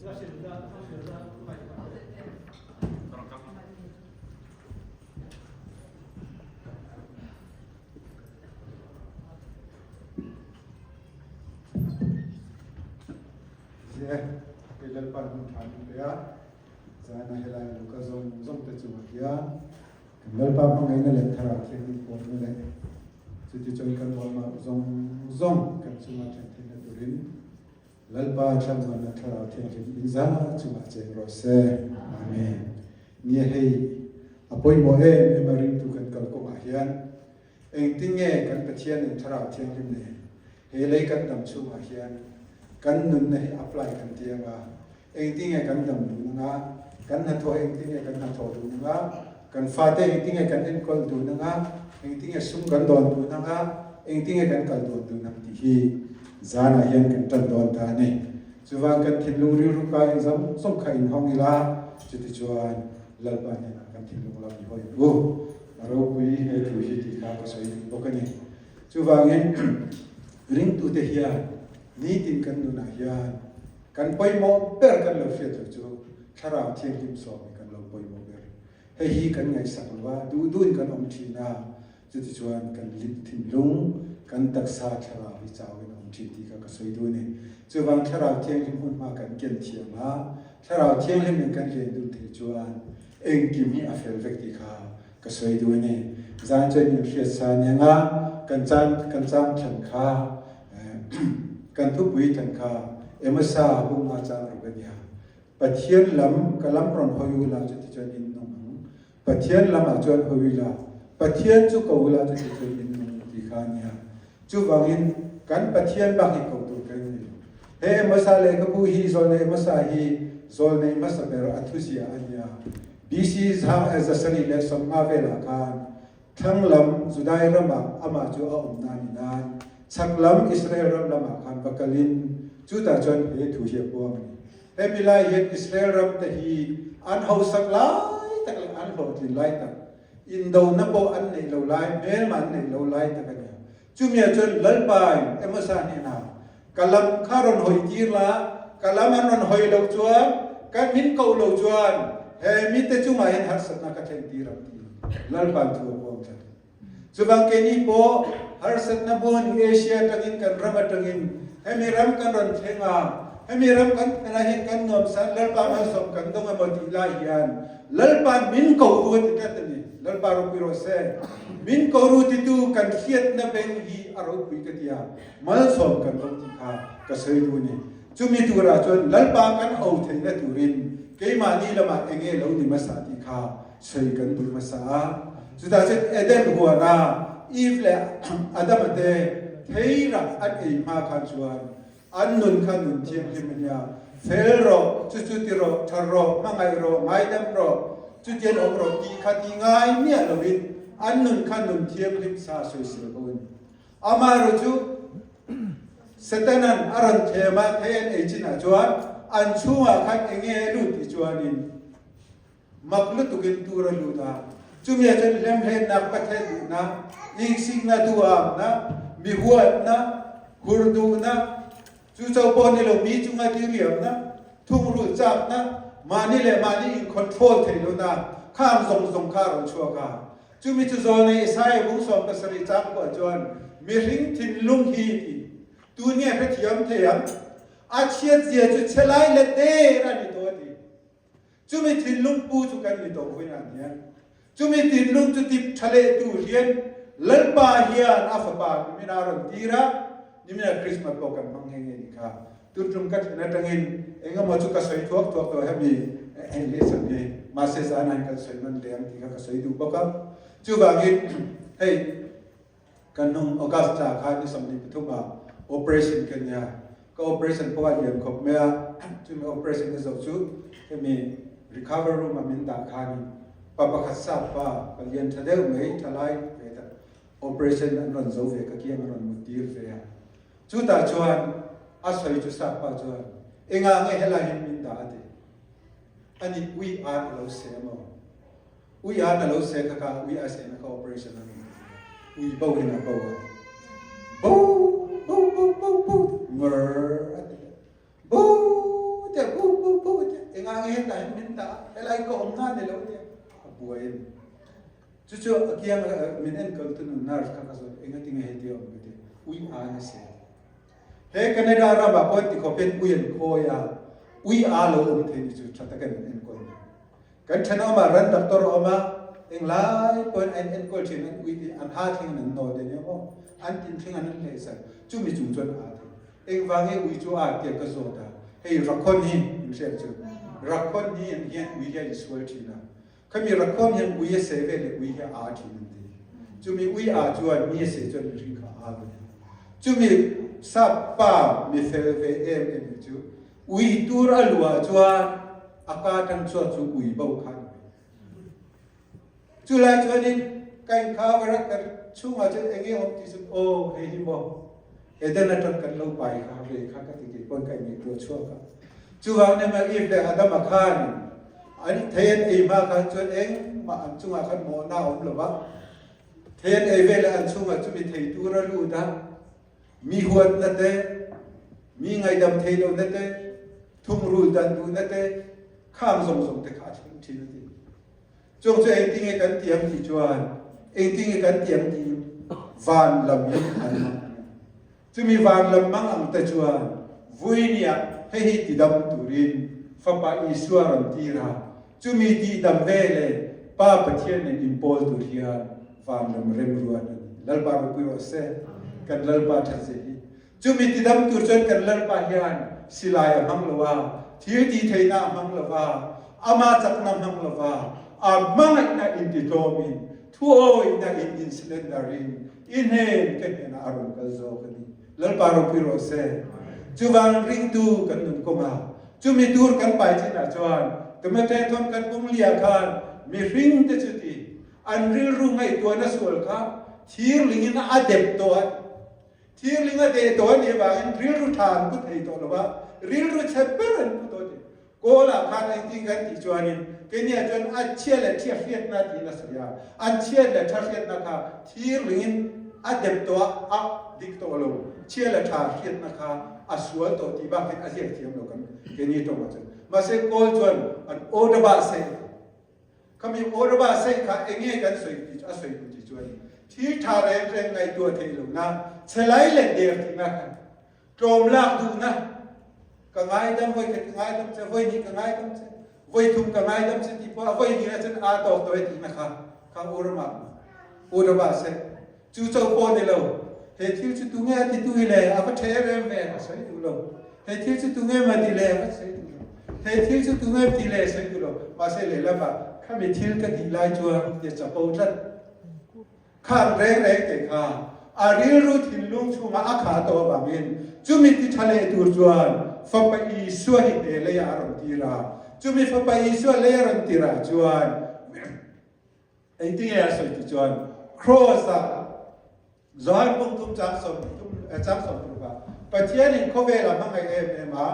Zia, hei Lalpa hmun tha min pe a, zana helai lo kal zawng zawng te chungah hian kan Lalpa hmangaihna leh Thlarau Thianghlim pawlna leh chutichuan kan ruahmah zawng zawng kan chunga thlen theihna turin Lalpa thlamuanna Thlarau Thianghlim in za chungah cheng rawh se. Amen. Nia hei a pawimawh em em a ringtu kan kal kawngah hian engtin nge kan Pathian in Thlarau Thianghlim nen he lei kan dam chhungah hian kan nunna hi apply kan ti anga engtin nge kan dam dun anga kan hnathawh engtin nge kan hnathawh dun anga kan fate engtin nge kan enkawl dun anga engtin nge sum kan dawn dun anga engtin nge kan kal dawn dun ang tih hi zanah hian kan tan dawn ta a ni. Chuvang kan thinlung rilru kai zawng zawng kha inhawng ila chutichuan Lalpa hnenah kan thinlung lam i hawi ang u. A ropui he thu hi tih kha ka sawi duh bawk a ni. Chuvangin ringtute hian nitin kan nunah hian kan pawimawh ber kan lo hriat loh chu Thlarau Thianghlim sawm hi kan lo pawimawh ber. Hei hi kan ngaihsak lo a, duh duhin kan awm thin a, chutichuan kan lit thinlung, kan taksa thlarau hi chauhin a awm thin tih kha ka sawi duh a ni. Chuvang Thlarau Thianghlim hun hma kan ken thiam a, Thlarau Thianghlim in kan len dun theih chuan engkim hi a fel vek tih kha Ka sawi duh a ni. Zan chuan in hriat sa aniang a, kan chan kan chang thlan kha kan thupui thlan kha Emasa bung a chang ruk a nia. Pathian lam ka lam rawn hawi ula chuti chuan in nung ang. Pathian lamah chuan hawi ula, Pathian chu ko ula chuti chuan in nung tih kha a nia. Chuvangin kan Pathian bak hi ko tur kan ni lo. He Emasa lehkhabu hi zawlnei hmasa hi zawlnei hmasa ber a thuzia a nia. BC 750 velah khan thlanglam Judai ramah amah chu a awm na ni nain chaklam Israel ram lamah khan va kalin chutah chuan he thu hi a puang a ni. Hemi lai hian Israel ram te hi an hausak lai tak leh an hlawhtlin lai tak Indona pawh an neih lo lai, hmelma an neih lo lai tak a ni. Chumi ah chuan Lalpain Amosa hnenah, Ka lam kha rawn hawi tir la, ka lam an rawn hawi loh chuan, ka min koh loh chuan he mite chungah hian harsatna ka thlen tir ang tiin Lalpa'n thu a puang tlat. Chuvang keini pawh harsatna hmun Asia atangin kan ram atangin hemi ram kan rawn thleng a, hemi ram kan thlen ah hian kan nuamsan Lalpa malsawm kan dawng emaw tih lai hian Lalpa'n min ko ru a ti tlat a ni. Lalpa ropui rawh se. Min ko ru titu kan hriatna beng hi a ropui ka ti a, malsawm kan dawng tih kha ka sawi duh a ni. Chumi turah chuan Lalpa kan ho theihna turin keimahni lamah enge lo ni hmasa tih kha sawi kan duh hmasa a. Chutah chuan Eden huana Eve leh Adama te theirah an ei hma khan chuan an nun kha nun thianghlim a nia. Fel rawh, chu chu ti rawh, tha rawh, hmangaih rawh, ngaidam rawh, chutian awm rawh tih kha ti ngai miah lovin an nun kha nun thianghlim sa sawisel bo a ni. Amaherawh chu Setanan a rawn thlem a, thei an ei chinah chuan an chhungah khan enge a lut ti chuanin Mak lutukin tur a lut a, chumi ah chuan hlemhlennak, Pathian duhnak, inksikna, duhamna, mi huatna, hur duhna, cu co pawh ni lo mi cungah diriamna, thungrulh cakna, mahni le mahni in control thei lonak, khang zongzong kha a ron chuak a. Cumi cu zawlnei Isaiah bung 17 caang kua cun mihring thinlung hi ti tu nge hrethiam thei ang? A chiat zia cu chelai le der an i to ti. Cumi thinlung pu cu kan ni to vui-ah hian cumi thinlung cu tip ṭhalehtu rian Lalpa hian a fapa nimin ah ron tir a, nimin ah Christmas pawh kan hmang nghe nghe ni kha. Tunṭum ka thlen aṭangin engemaw cu ka sawi thuak thuak to hemi hei lesson hi mahse zan ah hin kan sawi nawn leh ang ti kha ka sawi duh bawk a. Chuvangin hei Kan hnung August thla khan ni 23 ah operation ka nia. Ka operation pawh a lian khawp mai a. Chumi operation ka zoh chu hemi recover room ah min dah khanin pa pakhat sap pa palian tha deuh mai thalai ve tak operation an rawn zo ve ka kiang a rawn mut tir ve a. Chutah chuan a sawi chu sap pa chuan engah nge helai hin min dah a ti. Ani ui ar a lo seh amaw? Ui a na lo se kha ka ui a se na ka operation a ni ui bo hin a bo a bo bo bo bo bo ngor a ti bo te bo bo. Engvang nge hetah hian min dah a, helai ka awmna a ni lo tia a buai a ni. Chu chu a kiang min enkawl tu nu nurse kha ka zawt, enga tinge heti a awm ka ti, ui a nasa e. He Canada ramah pawh tikhawp hian ui an khawi a, ui a lo awm thei ni chu tha takin an enkawl ni. Kan thenawmah ran doctor a awm a, englai pawhin a in enkawl thin, an ui tih an ha thlengin an naw te nia maw, an tin thlengin an hleh sak, chumi chung chuan a thei. Engvang nge ui chu a tia ka zawt a, hei Rakhon hi in hriat chu, Rakhon hi an hian ui hi a insual thin a, khami Rakhon hian ui a seh ve leh ui hi a a thin an ti. Chumi ui a chuan mi a seh chuan mihring kha a a ve. Chumi sap pa mi fel ve em em hi chu Ui tur a luah chuan a ka tang chhuak chu ui bo kha a ni mai. Chulai chuanin ka inkhau a rak ka chhungah chuan enge awm tih chuan aw hei hi maw Eden atang kan lo pai kha ve kha ka ti kei pawn ka inngaihtuah chhuak a. Chuvang nen a Eve leh Adama khan an thei an ei hma khan chuan engmah an chungah khan mawhna a awm lo va, thei an ei veleh an chhungah chumi thei tur a lut a, Mi huatna te, mi ngaidam thei lohna te, thungrul dan duhna te, khang zawng zawng te kha a thleng thin a ti. Chung chu engtinge kan ti ang tih chuan, engtinge kan ti ang tih van lam in an mang ang a. Chumi van lam mang ang te chuan vui nia hei hi tidam turin Fapa Isua rawn tir a, chumi tihdam ve leh Pa Pathian nen inpawl tur hian Vanram remruat a ni. Lalpa ropui rawh se. Kan Lalpa that zia hi. Chumi tidam tur chuan kan Lalpa hian silai a hmang lo a, thil tih theihna a hmang lo va, ama chakna a hmang lo va, a hmangaihna intitlawmin, thuawihna in insurrender in, i hnen ka hnenah a rawn kal zawk a ni. Lalpa ropui rawh se. Chuvang ringtu kan nun kawng a, chumi tur kan pai chinah chuan Timothea thawn kan bung lia khan mihring te chu ti An rilru ngaihtuahna sual kha thirlingin a dep tawh a, thirling a deh tawh a nih avangin rilru tha an pu thei tawh lo va, rilru chhe ber an pu tawh a ti. Kawlah khan engtin kan tih chuanin keiniah chuan a chhia leh ṭhia hriatna tiin a sawi a, an chhia leh ṭha hriatna kha thirlingin a dep tawh a, a dik tawh lo, chhia leh ṭha hriatna kha a sual tawh tih bakin a ziak thiam lo kan keini tawngah chuan. Mahse Kawl chuan an order bah seh. Khami Orba sei kha enge kan sawi tih chu a sawi duh tih chuan thil tha reng reng ngaihtuah theih lohna, chelai leh der tihna kha tlawm lak duhna, ka ngaidam vawi khat ka ngaidam che, vawi hnih ka ngaidam che, vawi thum ka ngaidam che tih pawh a vawi hnihah chuan aa tawk tawh e tihna kha kha Urama Uraba sei chu cho pawh ni lo he thil chu tunge a titu hi le a va ṭha em em ve a sawi duh lo Hei thil chu tunge ma ti le a va sawi duh lo. Hei thil chu tunge ti le a sawi duh lo. Mahse lehlamah khami thil ka tih lai chuan tia chapo tlat. Khang reng reng te kha a rilru thinlung chhungah a khah tawh avangin chumi ti tha leh tur chuan Fapa Isua hi he leiah a rawn tir a. Chumi Fapa Isua lei a rawn tirah chuan engtinge a sawi tih chuan Kraws-ah Johan pungthum chang sawmthum chang sawmthum ah Pathianin khawvel a hmangaih em em a,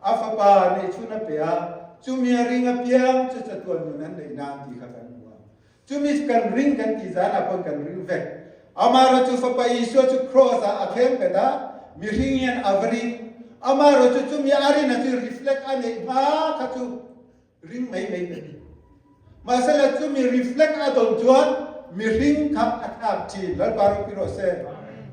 a Fapa neihchhun a pe a, chumi a ring apiang chu chatuan nun an neih nan tih kha kan hmu a. Chumi kan ring kan tih zanah pawh kan ring vek. Amaherawhchu Fapa Isua chu Kraws ah a thleng bet a, mihring hian a va ring. Amaherawhchu chumi a rin a chu reflect a neih hma kha chu Ring mai mai ka ni. Mahsela chumi reflect a dawn chuan mihring kha a thlak thin. Lalpa ropui rawh se.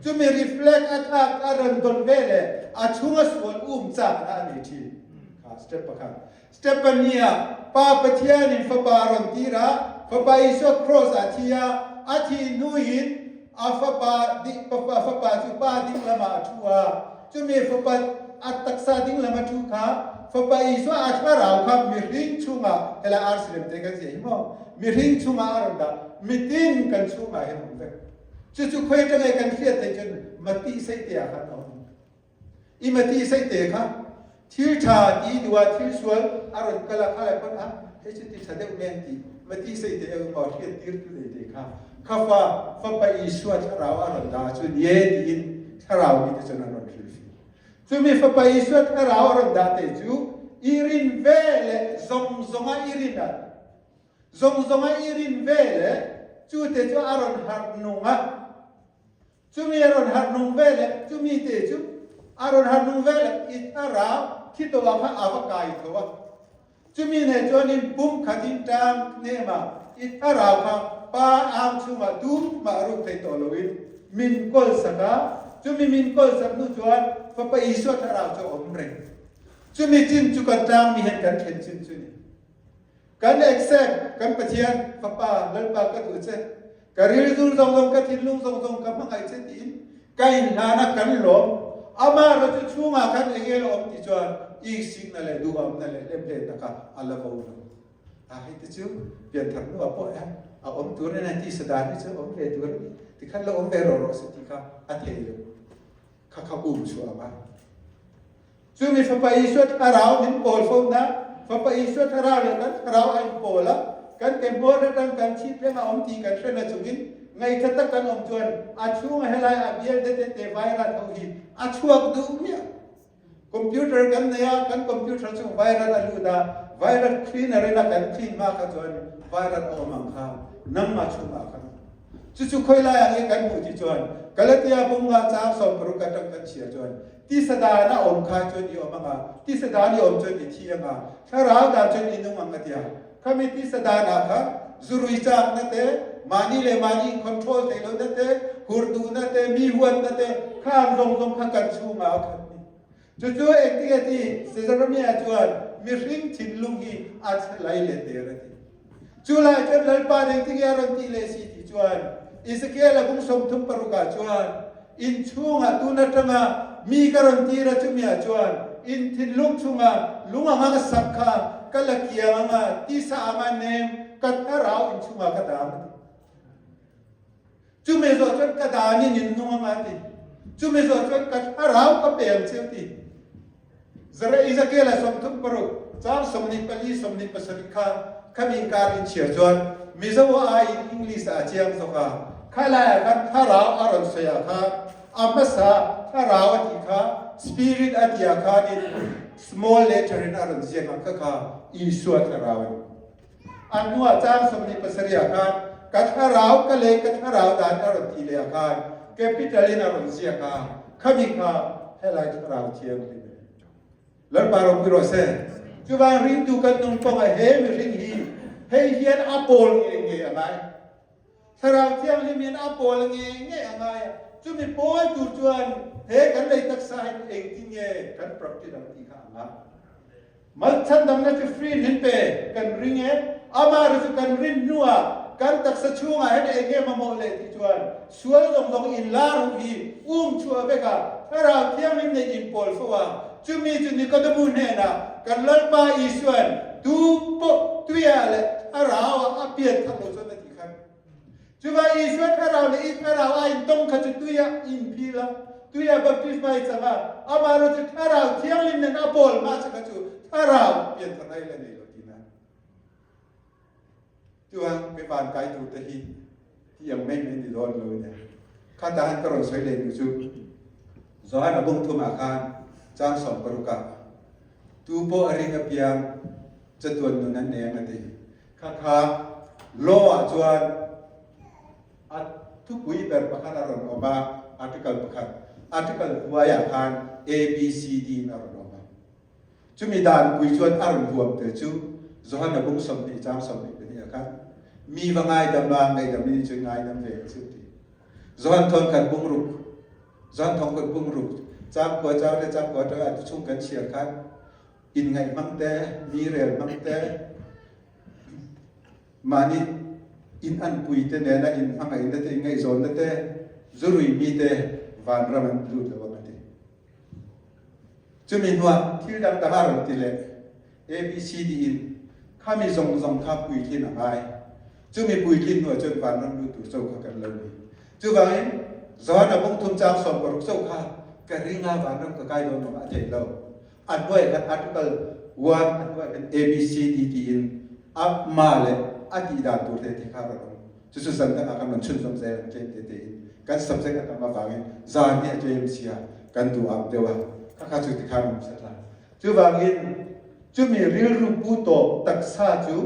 Chumi reflect a thlak a rawn dawn veleh a chhunga sual um chakna a nei thin. Kha step pakhat. Step pahniha Pa Pathianin Fapa a rawn tir a, Fapa Isua Kraws ah a thi a, a thih hnuin a Fapa Fapa chu Pa ding lamah a thu a, Chumi fapa a taksa dinglam a ṭhu kha Fapa Isua a thlarau kha mihring chungah helai arsi remte kan ziah hi maw mihring chungah a rawn dah mitin kan chungah hian awm vek. Cucu khoi aṭang e kan hriat theih cun mati seihte ah khan a um. I mati seihte kha thil ṭha ti duh ah thil sual a rawn kal ah khalai phon ah hei cu ti ṭha deuh men ti mati seihte a um hriat tir tu nei te kha kha fa Fapa Isua thlarau a rawn dah cu nie tiin thlarau mi te cun an rawn hrilhfiah. Cumi Fapa Isua thlarau a rawn dah te cu i rin ve le zong zong ah i rin ah zong zong ah i rin ve le cu te cu a rawn harh nung ah cumi a rawn harh nung ve le cumi te cu a rawn harh nung ve le i thlarau thi to ah kha a va kai tho ah. Chumi nen chuanin pumkhatin tang hnemah i thlarau kha Pa ang chhungah tumah ruk thei tawh loin min kawlsak a, chumi min kawlsak hnu chuan Fapa Isua thlarau chu a awm reng. Chumi chin chu kan tlangmi hian kan thlen chin chu ni. Kan accept, kan Pathian, Fapa, Lalpa ka duh che, ka rilru zawng zawng, ka thinlung zawng zawng ka hmangaih che tiin ka inhlan a, kan lawm. Amah erawh chu chhungah khan eng nge la awm tih chuan iksikna leh duhawmna leh hlemhletna kha a la vo lo. A hei te chu pianthar hnuah pawh hian a awm tur a ni, tisa dan hi chu awm ve tur a ni, tikhan la awm ve rawh rawh se tih kha a thei lo. Kha kha um chhuah ang a. Chumi Fapa Isua thlarau min pawl fo na, Fapa Isua thlarau leh kan thlarau a inpawl a, kan ke hmawr atang kan chhip thleng a awm tih kan hre na chungin ngaihṭha tak kan awm chuan a chhunga helai a bial te te te viral ho hi a chhuak duh miah. Computer kan nei a, kan computer chung viral a lut a, viral cleaner in a kan clean hma kha chuan viral a awm ang kha nangmah chhungah khan Chu chu khawi laiah nge kan hmuh tih chuan Galatia bunga chang 60 atang kan chhiar chuan tisa dan a awm kha chuan i awm anga, tisa dan i awm chuan i thi anga, thlarau dan chuan i nung ang a tia. Khami tisa danah khan zurui chakna te, mahni leh mahni in control theih lohna te, hur duhna te, mi huatna te, khang zawng zawng kha kan chhungah a khat ni. Chu chu engtin nge ti? Caesaromia chuan mihring thinlung hi a chhe lai leh der a ti. Chu lai chuan Lalpa engtin nge a rawn tih leh si tih chuan Ezekiel-a bung 36 ah chuan in chhungah tun atanga mi ka rawn tir a chumi ah chuan in thinlung chhunga lung anga sak kha ka la kiang anga tisa anga nem ka thlarau in chhungah ka dang a ti. Chumi zawh chuan ka danin in nung anga ti. Chumi zawh chuan ka thlarau ka pe ang che ti. Zara Ezekiel-a 36, chang 24, 27 kha khami inkar in chhiar chuan Mizo aiin English ah a chiang zawk a. Kha laiah khan thlarau a rawn sawi ah khan a hmasa thlarau a tih kha spirit a tih ah khanin small letter in a rawn ziak ang kha kha Isua thlarau a ni. A hnuah chang 27 ah khan ka thlarau ka lei ka thlarau dan a rawn tih leh ah khan capital in a rawn ziak a, khami kha helai thlarau thianghlim a ni. Lalpa ropui rawh se. Chuvang ringtu kan nung kawng ah he mihring hi hei hian a pawl nge nge a ngai. Thlarau thianghlim hian a pawl nge nge a ngai a, chumi pawl tur chuan he kan lei taksa hian engtin nge kan practice ang tih kha a ngai. Malchhandamna chu free min pe kan ring e, amah ri chu kan rin hnuah kan taksa chhungah hian eng nge mamawh leh tih chuan sual zawng zawng inlar huh hi um chhuah vek a, Thlarau Thianghlim nei inpawl fo a, chumi chu Nikodemu hnenah kan Lalpa Isuan tu pawh tuiah leh Thlarauah a pian thak lo chuan a ti khan. Chuvah Isua thlarau leh i thlarau a intawng kha chu tuiah i inphil a, tuiah baptisma i chang a, amaherawhchu thlarau thianghlim nen a pawl hma che kha chu thlarau pianthar ai la nei lo tihna a ni. Chuan kei van kai tur te hi ti ang mai mai ni dawn lo nia. Khatah han ka rawn sawi leh duh chu Johan a bung thumah khan chang 16 ah tu pawh a ring apiang chatuan nun an nei ang a ti. Kha kha law ah chuan a thupui ber pakhat a rawn awm a, article pakhat, article hnuai ah khan A, B, C, D in a rawn awm a. Chumi dan pui chuan a rawn huam tel chu Johana bung 20 chang 22 ah khan mi va ngaidam a, ngaihdam in chuan ngaidam ve ang chu ti. Johan thawn khat bung ruk, Johan thawng khat bung ruk, chang kua chang le chang kua tang a chung kan chhiar khan inngaih hmang te, mi rel hmang te, mahni in anpui te nena in hmangaihna te, inngaihzawnna te, zurui mi te vanram an lut lo ang a ti. Chumi hnuah thil dang dang a rawn ti leh ABCD in khami zawng zawng kha puitlin a ngai. Chumi puitlin hnuah chuan vanram lut tur cho kha kan lo ni. Chuvangin Johana bung thum chang 16 cho kha ka ring a vanram ka kai dawn awm a theih lo. A hnuai khan article one a hnuai khan A B C D tiin a ma leh a tih dan tur te te kha rawn awm. Chu chu zan dangah kan rawn chhunzawm zel ang tlem te te in kan subject a tam avangin zan hi a tlem sia kan duh ang deuh a kha kha chu tikhan awm set la. Chuvangin chumi rilru pu tawh taksa chu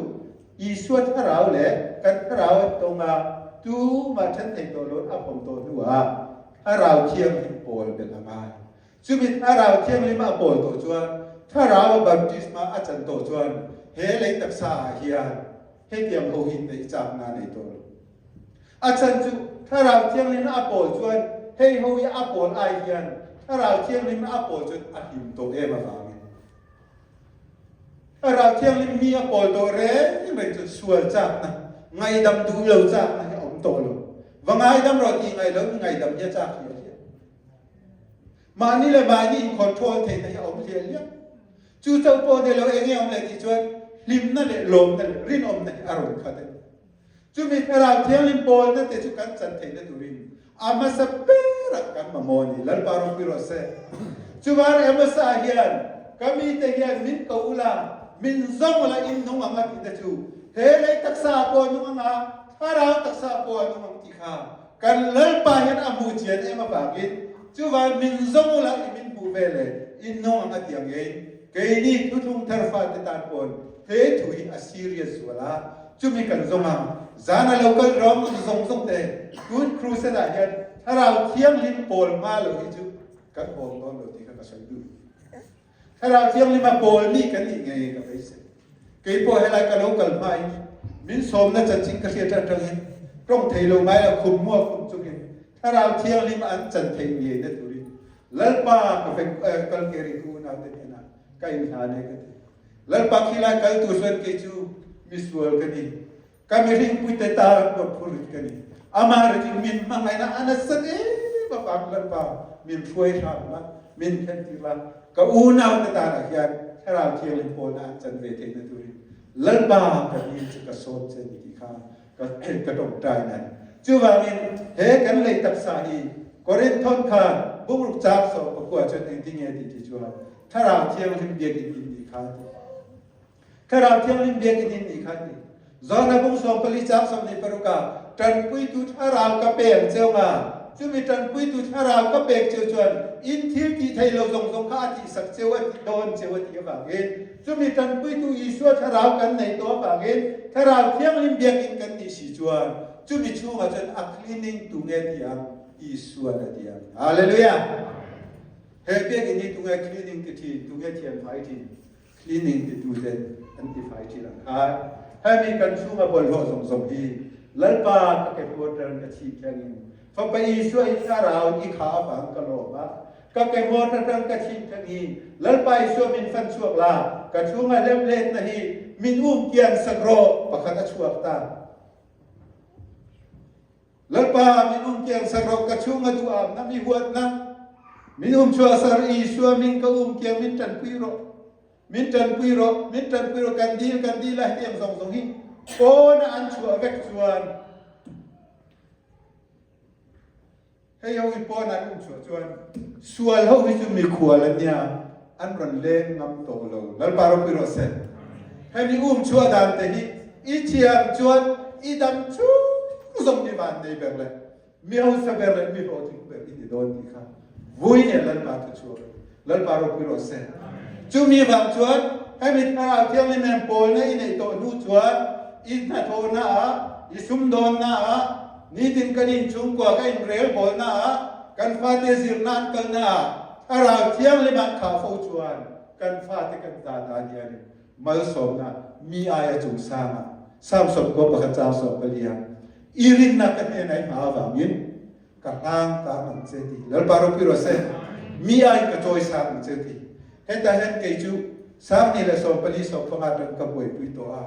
Isua thlarau leh kan thlarau an tawng a tumah then thei tawh loin a pawm tawh hnuah thlarau thianghlim pawl belh a ngai. Chumi Thlarau Thianghlim a pawl tawh chuan Thlarau a baptisma a chan tawh chuan he lei taksa ah hian hetiang ho hi neih chakna a nei tawh lo. A chhan chu Thlarau Thianghlim a pawl chuan hei ho hi a pawl ai hian Thlarau Thianghlim a pawl chuan a hlim tawh em avangin Thlarau Thianghlim mi a pawl tawh reng reng chuan sual chakna, ngaidam duh lo chakna hi a awm tawh lo. Va ngaidam rawh tih ngaih lo, ngaidam hi a chak hliah hliah. Mahni leh mahni in control theihna hi a awm hliah hliah. Chu chauh pawh ni lo eng nge awm leh tih chuan hlimna leh lawmna leh rinawmna hi a rawn khat a ni. Chumi Thlarau Thianghlim pawlna te chu kan chan theihna turin a hmasa berah kan mamawh a ni. Lalpa ropui rawh se. Chuvan Amosa hian ka mite hian min ko ula, min zawng ula in nung ang a tihna chu he lei taksa pawh a nung ang a, Thlarau taksa pawh a nung ang tih kha Kan Lalpa hian a hmuh chian em avangin chuvang min zawng ula i min hmuh ve le in nung ang a ti ang in keini thuthlung thar fate tan pawn he thu hi a serious zual a, chumi kan zawng ang. Zan a lo kal rawng zawng zawng te tun crusade ah hian Thlarau Thianghlim pawl hma lo hi chu kan awm dawn lo tih kha ka sawi duh. Thlarau Thianghlim a pawl mi kan nih ngei ka beisei. Kei pawh helai ka lo kal hmain min sawmna chanchin ka hriat atangin tawng thei lo ngai lo khum hmuak khum chungin Thlarau Thianghlim an chan theih ngei na turin Lalpa ka vek kal ke ri ka unaute hnenah ka inhlan e ka ti. Lalpa khilai kal tur chuan kei chu misual ka ni. Ka mihring puite ta pawh phurrit ka ni. Amah ritin min hmangaihna a nasat em avang Lalpa min hruai hram la, min thlentir la, ka unaute tanah hian Thlarau Thianghlim pawlna an chan ve theihna turin Lalpa ka dil chu ka sawm che ni tih kha ka ka tawngtai na a ni. Chuvangin he kan lei taksa hi Korinthon khan bungruk chang 14 chuan engtin nge tih ti chuan Thlarau Thianghlim biakinn in nih kha a ti. Thlarau Thianghlim biakinn in nih kha ti. Zona bung 14 caang 26 ah ṭanpuitu thlarau ka pek ceu nga. Cumi ṭanpuitu thlarau ka pek ceu chuan in thil ti thei lo zong zong kha a tihsak ceu a ti dawn ceu a ti avangin cumi ṭanpuitu Isua thlarau kan neih tawh avangin Thlarau Thianghlim biakinn kan nih si chuan cumi chungah cun a cleaning tu nge ti ang Isuan a ti ang. Hallelujah! He biakinn hi tunge cleaning ti ṭhin, tunge thianfai ṭhin? Cleaning titu ten an tifai ṭhin ang kha. Hemi kan chung a bawlhhlawh zawng zawng hi Lalpa ka ke hmuarter ka chih thiangin Fapa Isua i thlarau i kha avang ka lawm a, ka ke hmuar atang ka chih thiangin Lalpa Isua min fan chuak la, ka chunga hlemhletna hi min um kian sak rawh pakhat a chuak ta. Lalpa min um kiang sak rawh ka chung a duh na mi huatna min um chuah sar Isua min ka um kiang min ṭanpui rawh min ṭanpui rawh min ṭanpui rawh kan dil kan dil a hetiang zawng zawng hi pawn a an chuah vek chuan Hei ho hi pawn an um chhuah chuan sual ho hi chu mikhual an nia, an rawn leng ngam tawh lo. Lalpa ropui rawh se. Hemi um chhuah dan te hi i thiam chuan i dam chung zawng mi van nei ber leh mi hausa ber leh mi hlawhtling ber i ni dawn tih kha vui nen Lalpa thu chhuak a ni. Lalpa ropui rawh se. Chumi vang chuan hemi Thlarau Thianghlim nen pawlna i neih tawh hnu chuan i hnathawhna ah, i sumdawnna ah, nitin kan inchhungkua ka inrelbawlna ah, kan fate zirna an kalna ah Thlarau Thianghlim an khah fo chuan kan fate kan zah dan hianin malsawmna mi aia chungsang ah Psalm 11 caang 14 ah i rinnak ka hnenah i hma avangin Ka hlang ka ang che ti. Lalpa ropui rawh se. Mi ai ka chawisang ang che ti. Hetah hian kei chu 2014 15 tang ka buaipui tawh a.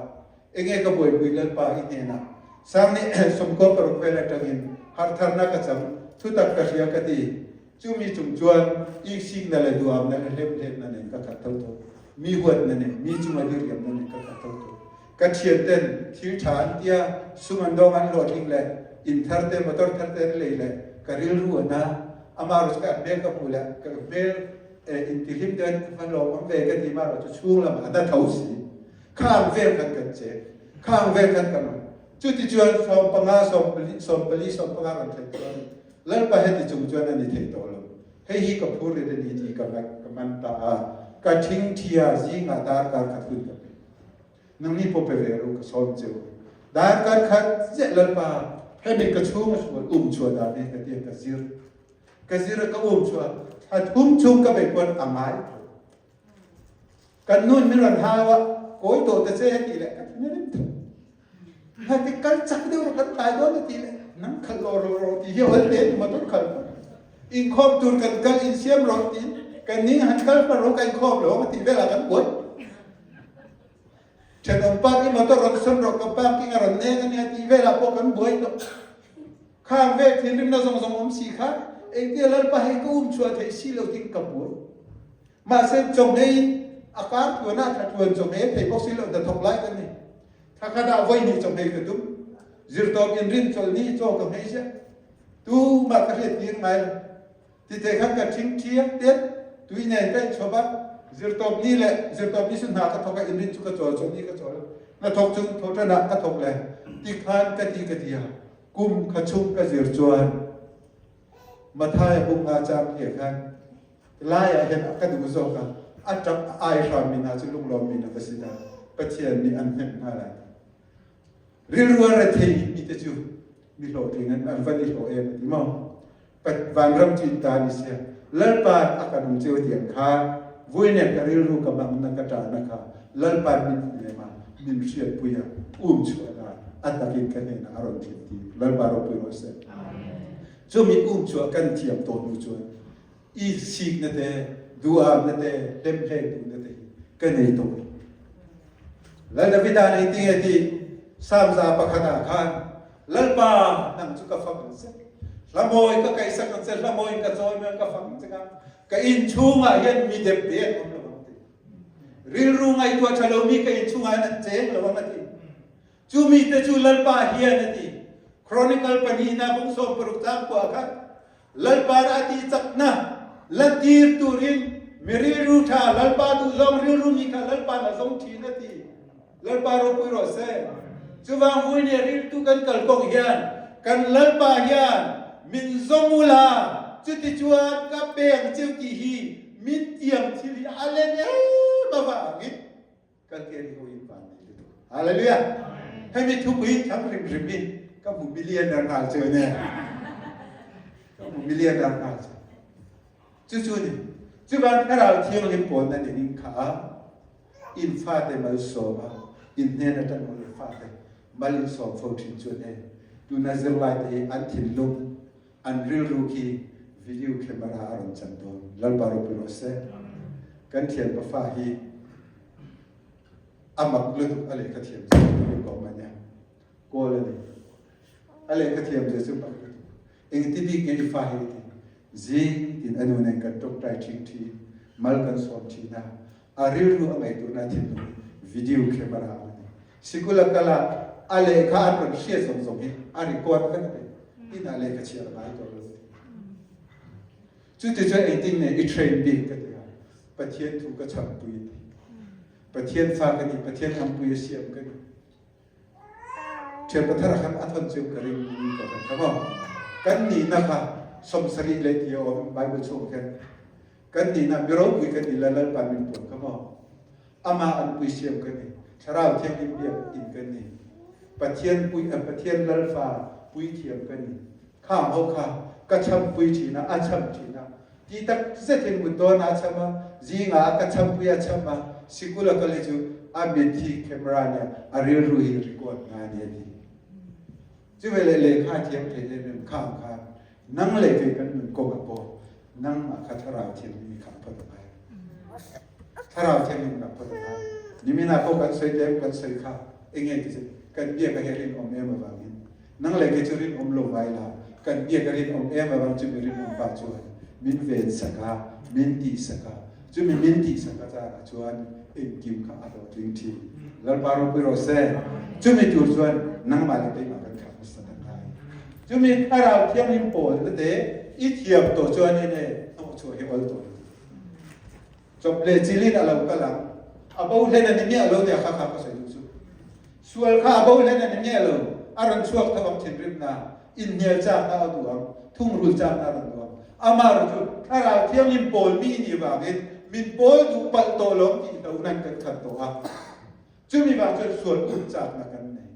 Enge ka buaipui Lalpa i hnenah 2016 vel atangin harhtharna ka chang, thutak ka hria ka ti. Chumi chung chuan iksikna leh duhamna leh hlemhletna nen ka khat tho tho. Mi huatna nen, mi chunga diriamna nen ka khat tho tho. Ka thianten thil tha an tia, sum an dawng an hlawhtling leh inn thar te, motor thar te an lei leh ka rilru a na. Amaherawhchu ka an hmel ka hmuh leh ka hmel intihlim deuhin va lawmawm ve ka ti amaherawhchu chhung lamah a na tho si. Khang vel khan kan che, khang vel khan kan awm. Chutichuan 15, 14, 15 rawn thlen chuan Lalpa heti chung chuan a ni thei tawh lo. Hei hi ka phur rit a ni tih ka man ta a, ka thingthia zingah darkar khat hun ka pe. Nangni pawh pe ve ru ka sawm che u. Darkar khat ziah Lalpa hemi ka chhung a sual um chhuah dan hi ka tia ka zir. Ka zir a ka um chhuah thla thum chhung ka beih pawn a ngai tho. Kan nu'n min rawn hau a, kawi tawh ta che a tih leh ka thin a rim thung. Heti kal chak deuh rawh kan tlai dawn a tih leh nang khalh lawr lawr rawh tih hi a awlh hle ni motor khalh pawh. Inkhawm tur kan kal insiam rawh tiin kan ning han kal hman rawh ka inkhawm lo ang a tih velah kan buai. Thenawm park i motor rawn sawn rawh ka parking a rawn neng ania tih velah pawh kan buai tawh. Khang vel thinrimna zawng zawng awm si kha engtia Lalpa hei ka um chhuah theih si lo tiin ka buai. Mahse chawnghei a kar tluan a thla tluan chawnghei thei bawk si lo hnathawk lai ka ni. Thla khat ah voi hnih chawnghei ka tum. Zirtawp inrin chawlhni chaw ka nghei ziah. Tumah ka hriat tir ngai lo. Tite khan ka ṭhing ṭhiam tet, tui nen ka inchhawp a, zirtawp ni leh zirtawp ni chu hna ka thawk a, inrin chu ka chawl, chawlhni ka chawl. Hnathawk chung tho ṭan ah ka thawk le. Tikhan ka ti ka ti a, kum kha chung ka zir chuan Mathaia buk nga chang hliah khan lai ah hin ka duh zawk a, a ṭap a ai hram mi hna cu lunglawm mi na va si dah! Pathian nih an hnemh hna lai. Rilru a rethei mi te cu mi hlawhtling an an van i hlawh em a ti maw? Vanram cu inn ta ni sia. Lalpa a kan um cio tiang kha vuinek ka rilru ka mang na ka ṭah na kha Lalpa min hnem ah min hriatpui ah um chuah na a takin ka hnenah a ron thlen ti Lalpa ropui rawh seh. Cumi um chuah kan thiam tawn nu chuan i sik na te duam na te hlemhleng tu na te hi ka nei tuk. Lal Davida nih tinge ti Psalm za pakhat ah khan Lalpa nang cu ka fak an si. Hlamawi ka kaisak an si, hlamawi ka cawi ka fak an si ka. Ka inn chungah hin mi depde an um lo ang ti. Rilru ngaihtuah ṭha lomi ka inn chungah hin an cheng lo ang a ti. Cu mi te cu Lalpa hian a ti. Chronicle pahnihnak bung 16 caang kua khan Lalpa a ti cakna lantir turin mi rilru ṭha Lalpa duh zong rilru mi kha Lalpa na zong ṭhin a ti. Lalpa ropui rawh seh. Cuvang vui nih riltu kan kal kong hian kan Lalpa hian min zong ula cuticuan ka peng ceu ti hi min tiam thil hi a len em avangin kan ke ri ho in van nei lutuk. Hallelujah. Hei mi thupui tham rim rim in ka hmu millionaire ngal ceu ne. Ka hmu millionaire ngal ceu. Cucu ni cuvan thlarau thianghlim pawl nan in kha inn fate malsawm a inn hnen aṭang le fate mal in sawm fo ṭhin chuan e tuna zirlai te hi an thinlung an rilru khi video camera a ron cang dawn lalpa ropui rawh seh kan thian pafa hi amak lutuk a lehkha thiam zia ko ma nia kawl ani a lehkha thiam zia chu mak lutuk engti bik nge i fa hi ti zing tin anu nen kan ṭawngṭai ṭhin ṭhin mal kan sawm ṭhin a a rilru a ngaihtuahna thinlung video camera a ni sikul a kal a a lehkha an rawn hriat zawng zawng hi a record vek a ni inah lehkha chhiar ngai tawh lo cuti chuan engtin nge i train bik ka ti a Pathian thu ka champui ti Pathian fa ka ni Pathian ampui a siam ka ni Ṭhianpa thar khan a thawn cu ka ring ka kan kha maw kan nihna kha 70 le ti a um Bible chung khan kan nihna miropui kan ni la Lalpa min puan kha maw amah an pui siam kan ni thlarau thianghlim biak in kan ni Pathian pui Pathian lalfa puithiam kan ni khang ho kha ka champui ṭhin a a cham ṭhin a ti tak zetin mut dawn a cham a zingah ka champui a cham a sikul a kal hi cu a mit hi camera nih a rilru hi record nga ni a ti cu ve le lehkha thiam thei em em khang kha nang le kei kan nun kong a pawh nangmah kha thlarau thianghlim kha phot a ngai thlarau thianghlim ka phot a ngai nimin ah pawh kan soi tem kan soi kha enge ti kan biak a he rin om em awangin Nang le kei cu rinawm lo ngai la, kan bia ka rinawm em awang cu mi rinawm pa chuan min ven saka, min ti saka, cu mi min ti saka caah chuan engkim kha a hlawhtling ṭhin. Lalpa ropui rawh seh. Cumi tur chuan nangmah le keimah kan khak hmasa tak lai. Cumi thlarau thianghlim pawl tete i thiam to chuan in e hnawhchuah hi ol to. Chop le chilin a lo kal ang. A bo hlen an i miah lo tiah kha kha ka soi duh cu. Sual kha a bo hlen an i miah lo. A ron chuak tho ang thinrimnak, innhnial caaknak a duh ang, thungrul caaknak a ron duh ang. Amah ro cu thlarau thianghlim pawl mi ni vangin min pawl duh palh tawh lawng ti hlo nan kan khat tawh a. Cumi vang cun sual um caaknak kan nei.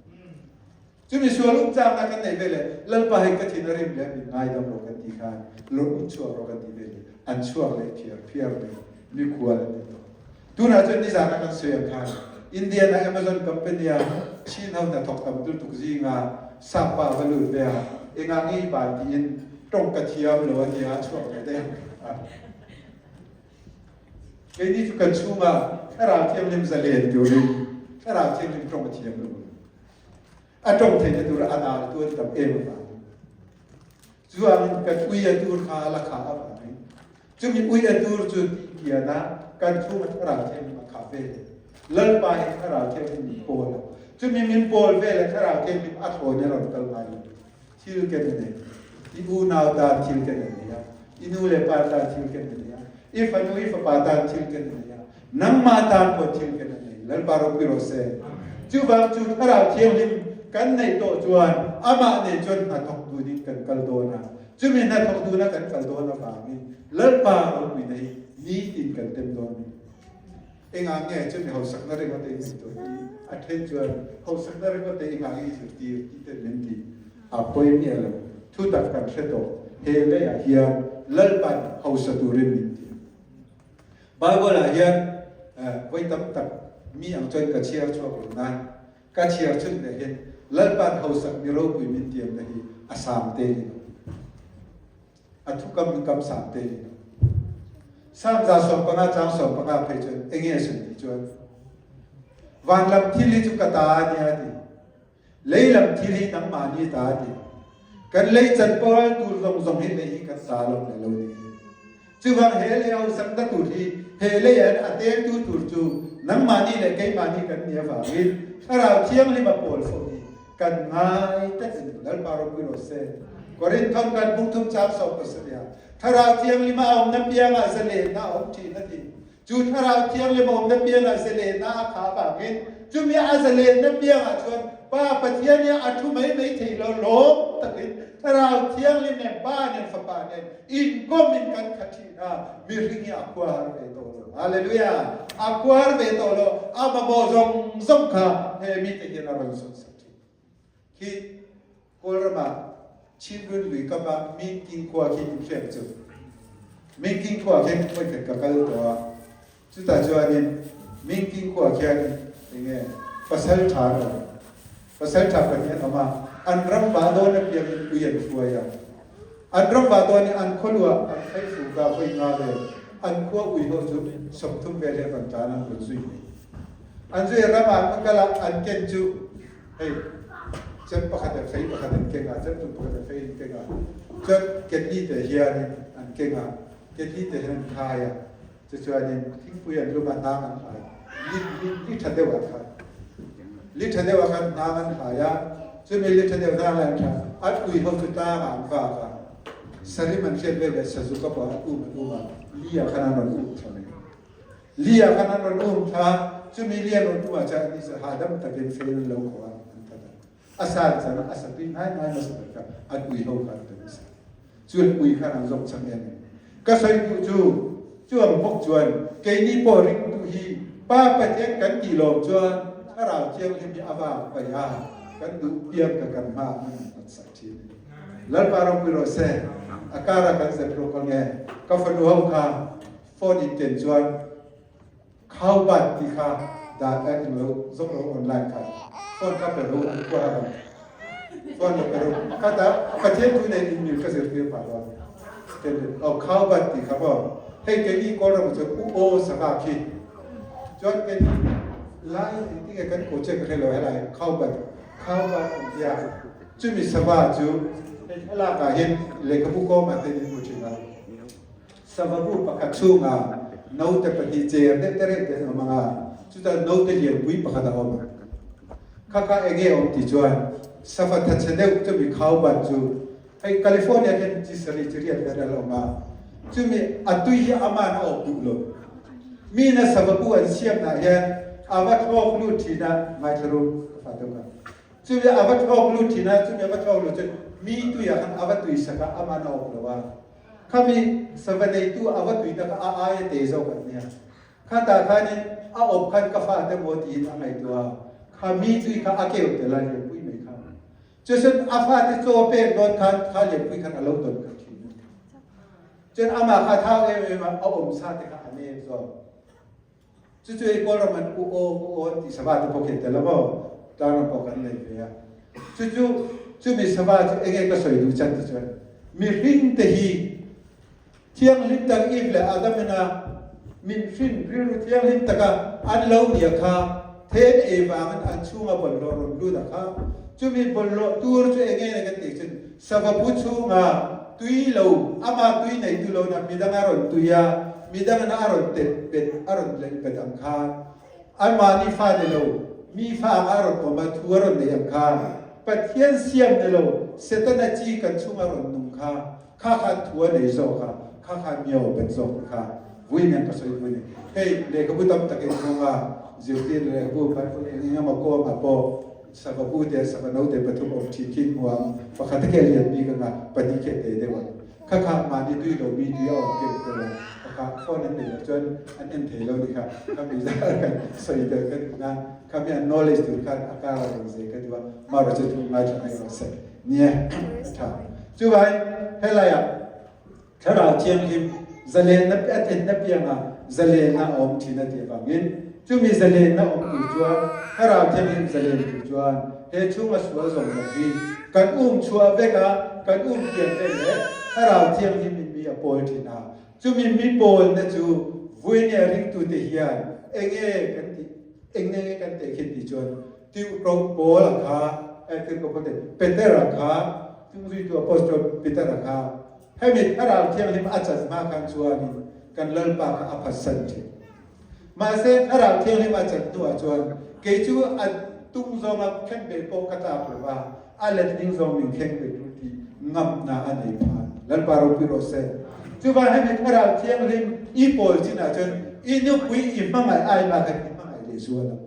Cumi sual um caaknak kan nei ve le Lalpa hei ka thin a rim le min ngaidam ro kan ti khan lung um chuak ro kan ti ve le an chuak le phiar phiar le mikhual an ti to. Tunah chuan nizan a kan sawi ang khan Indian a Amazon company a Chin ho hnathawk tam lutuk zinga sap pa va lut ve a, engah nge i ban tiin tawng ka thiam lo a tia a chhuak ve daih a. Keini chu kan chhungah thlarau thianghlim zalen turin thlarau thianghlim tawng a thiam lo. A tawng theihna tur a dal tu an tam em avangin. Chuangin kan ui a tur kha a la kha avangin chumi ui a tur chu tih kian a kan chhunga thlarau thianghlim a khah ve. Lalpa hi thlarau thianghlim min pawl a, chumi min pawl vel a thlarau thianghlim a thlawn a rawn kal ngai lo. Thil ken a nei. I unau tan thil ken a nei a, i nu le pa tan thil ken a nei a, i fanu i fapa tan thil ken a nei a, nangmah tan pawh thil ken a nei. Lalpa ropui rawh se. Chuvang chu Thlarau Thianghlim kan neih tawh chuan amah nen chuan hnathawk dunin kan kal dawn a, chumi hnathawk duna kan kal dawn avangin Lalpa ropuina hi nitin kan tem dawn a ni. Engah nge chumi hausakna ringawt i ngaihtuah hi? A then chuan hausakna ringawt i ngah i zirtir tih ten min ti. A pawi miah lo. Thutak kan hre tawh. He leiah hian Lalpan hausa turin min ti. Bible-ah hian vawi tam tak mi ang chuan ka chhiar chhuak lo nain ka chhiar chhun leh hian Lalpan hausak mi ropui min tiamna hi a sang te ni lo. A thukam kam sang te ni lo. Psalm 15 chang 15 phei chuan enge a sawi ti chuan van lam thil hi chu ka ta a nia ti. Lei lam thil hi nangmahni ta a ti. Kan lei can pawl tur zong zong hi lei hi kan ta lo le lo ni. Chuvang he lei hausak na tur hi he lei an a teltu tur chu nangmahni le keimahni kan ni avangin Thlarau Thianghlim a pawl fo hi kan ngai tlat a ni. Lalpa ropui rawh se. Korinthon kan bung thum chang 17 ah Thlarau Thianghlim a awmna piangah zalenna a awm thin a ti. Cu Thlarau Thianghlim a umna piangah zalennak a kha bangin cumi a zalennak piangah cun Pa Pathian nih a ṭhu mei mei thei lo lawm takin Thlarau Thianghlim nen Pa nen Fapa nen inkom in kan khat ṭhin a mihring hi a khua har ve tawh lo. Hallelujah! A khua har ve tawh lo. A mamawh zong zong kha he mi te hian a rawn sunsak ṭhin. Khi Kawlram ah Chinrun lui kam ah Minking khua khi in hriat cu. Minking khua khi voikhat ka kal tawh a. Cuta chuan in Minking khua khian enge pasal ṭha an awm. Pasal ṭha pahnih an awm a. An ram va dawn apiang in ui an hruai a. An ram va dawn in an khualu ah an fei fu ka voi nga vel. An khua ui ho cu 30 vel he rawn tlan an rawn zui ve. An zui ram ah an va kal ah an ken cu Hei, cem pakhat le fei pakhat an keng ah, cemtum pakhat le fei an keng ah, cun ketli te hian in an keng ah, ketli te hian an khai ah, cucuan in thingpui an lum ah hnang an hlai. Li, li, li ṭha deuh ah khan. Li ṭha deuh ah khan hnang an hlai ah, cumi li ṭha deuh hnang an ṭha, an ui ho cu tlang ah an vak ah, sarim an hriat ve le sazuk a an um an um ah, li ah khan an rawn um thla mai. Li ah khan an rawn um kha cumi li an rawn um ahcun annih cu hahdam takin fel an lo kho ah an that. A san can ah a sapi ngaingai hmasa bik kha an ui ho kha an ton hmasa. Cu an ui khan an zok chang em. Ka soi duh cu cuang bok chuan keini paw ringtu hi Pa Pathian kan ti lawm chuan Thlarau Thianghlim hi a vang pai a kan duh piang ka kan hma an pat sak thin. Lalpa ropui rawh se. A kara kan zep ro ka nge ka fanu ho kha Phone in ken chuan khaubat ti kha dan an ing lo zong lo online kha phone kha pe ru an kuah ram phone lo pe ru kha ta Pathian tu nei in mil ka zir tir pa lo ten o khaubat ti kha bo hei ke ni kawlram chu u o saka khi chuan ke ni lai ti ke kan ko che ka lo helai khaubat khaubat an tia chumi sava chu hei thlalak ah hin lehkhabu ko ma te ni mu thin a Savabu pakhat chungah note pahnih cer deuh te reuh te an awm anga chutah note lianpui pakhat a awm. Khakha enge awm ti chuan safa thatchhe deuh chumi khauban chu hei California khin chi sarih chi riat vel a awm a, chumi a tui hi aman a awp duh lo. Mi na savabu an siamna hian a va thlawk lut thin a, ngaithla ru ka fa deuh kha. Chumi a va thlawk lut thin a, chumi a va thlawk lut chuan mi tui ah khan a va tui sak a, aman a awp lo a. Khami sava neitu a va tui tak a aia te zawk an nia. Khatah khanin a awp khan ka fate maw tiin a ngaihtuah a, khami tui kha a keu tel a lianpui mai kha. Chucun a fate chaw pek dawn khan kha lianpui khan a lo don khat thin. Cun amah kha thau em em a, a awm sa te kha a nem zawk. Chu chu hei Kawlram an u aw u aw an tih sava te pawh khi tel a maw? Tlangram pawh kan nei ve a. Chu chu chumi sava chu enge ka sawi duh chan ti chuan mihring te hi thianghlim tak Eve leh Adam ina min hrin rilru thianghlim taka an lo nia kha then ei vangin an chhunga bawlhhlawh rawn lut a kha. Chumi bawlhhlawh tur chu enge na kan tih chuan sava bu chhunga tui lo ama tui neitu lo na midang a rawn tui a, midangin a rawn telh bet a rawn leih bet ang khan Anmahni fa ni lo, mi fa anga a rawn awm a, thu a rawn nei ang kha, Pathian siam ni lo, Setana chi kan chhunga rawn nung kha, kha khan thu a nei zawk a, kha khan mi a awm bet zawk ti kha vui nen ka sawi vui ni. Hei, lehkhabu tam takin hmanga zirtir lehkhabu Bible eng eng emaw kawngah pawh sava bu te, sava no te pathum awm thin khi hmu ang, pakhat a khi a lian bik anga, pahnih khi a te deuh ang. Kha kha mahni tui lo mi tui a awm keuh keuh a, kha kha phone an neih loh chuan an en thei lo ni kha, kha mi zar kan sawi tel ka duh nan, kha mi an knowledge tur khan a kar a rawn zei ka duh a, marawh chu thu ngaithla mai rawh se. Nia, a tha. Chuvai, helaiah Thlarau Thianghlim zalenna a thenna piangah zalenna a awm thin a tih avangin chumi zalenna awm tur chuan Thlarau Thianghlim zalen tur chuan he chhunga sual zawng zawng hi kan um chhuah vek a, kan um kian vel leh Thlarau Thianghlimin mi a pawl thin a, chumi mi pawlna chu Vuinia ringtute hian enge kan tih, eng nge kan teh khin tih chuan Tirhkoh Paul a kha, eh Tirhkoh Paul te, Peter a kha, Chungzuitu Apostle Peter a kha, hemi Thlarau Thianghlim a chan hma khan chuanin kan Lalpa kha a phatsan thin. Mahse Thlarau Thianghlim a chan hnuah chuan kei chu a tung zawnga khenbeh pawh ka tlak lo va, a letling zawng min khengbeh tur tih ngamna a nei pha. Lalpa ropui rawh se. Chuvang hemi Thlarau Thianghlim i pawl chinah chuan i nupui i hmangaih ai mah khan i hmangaih leh zual ang.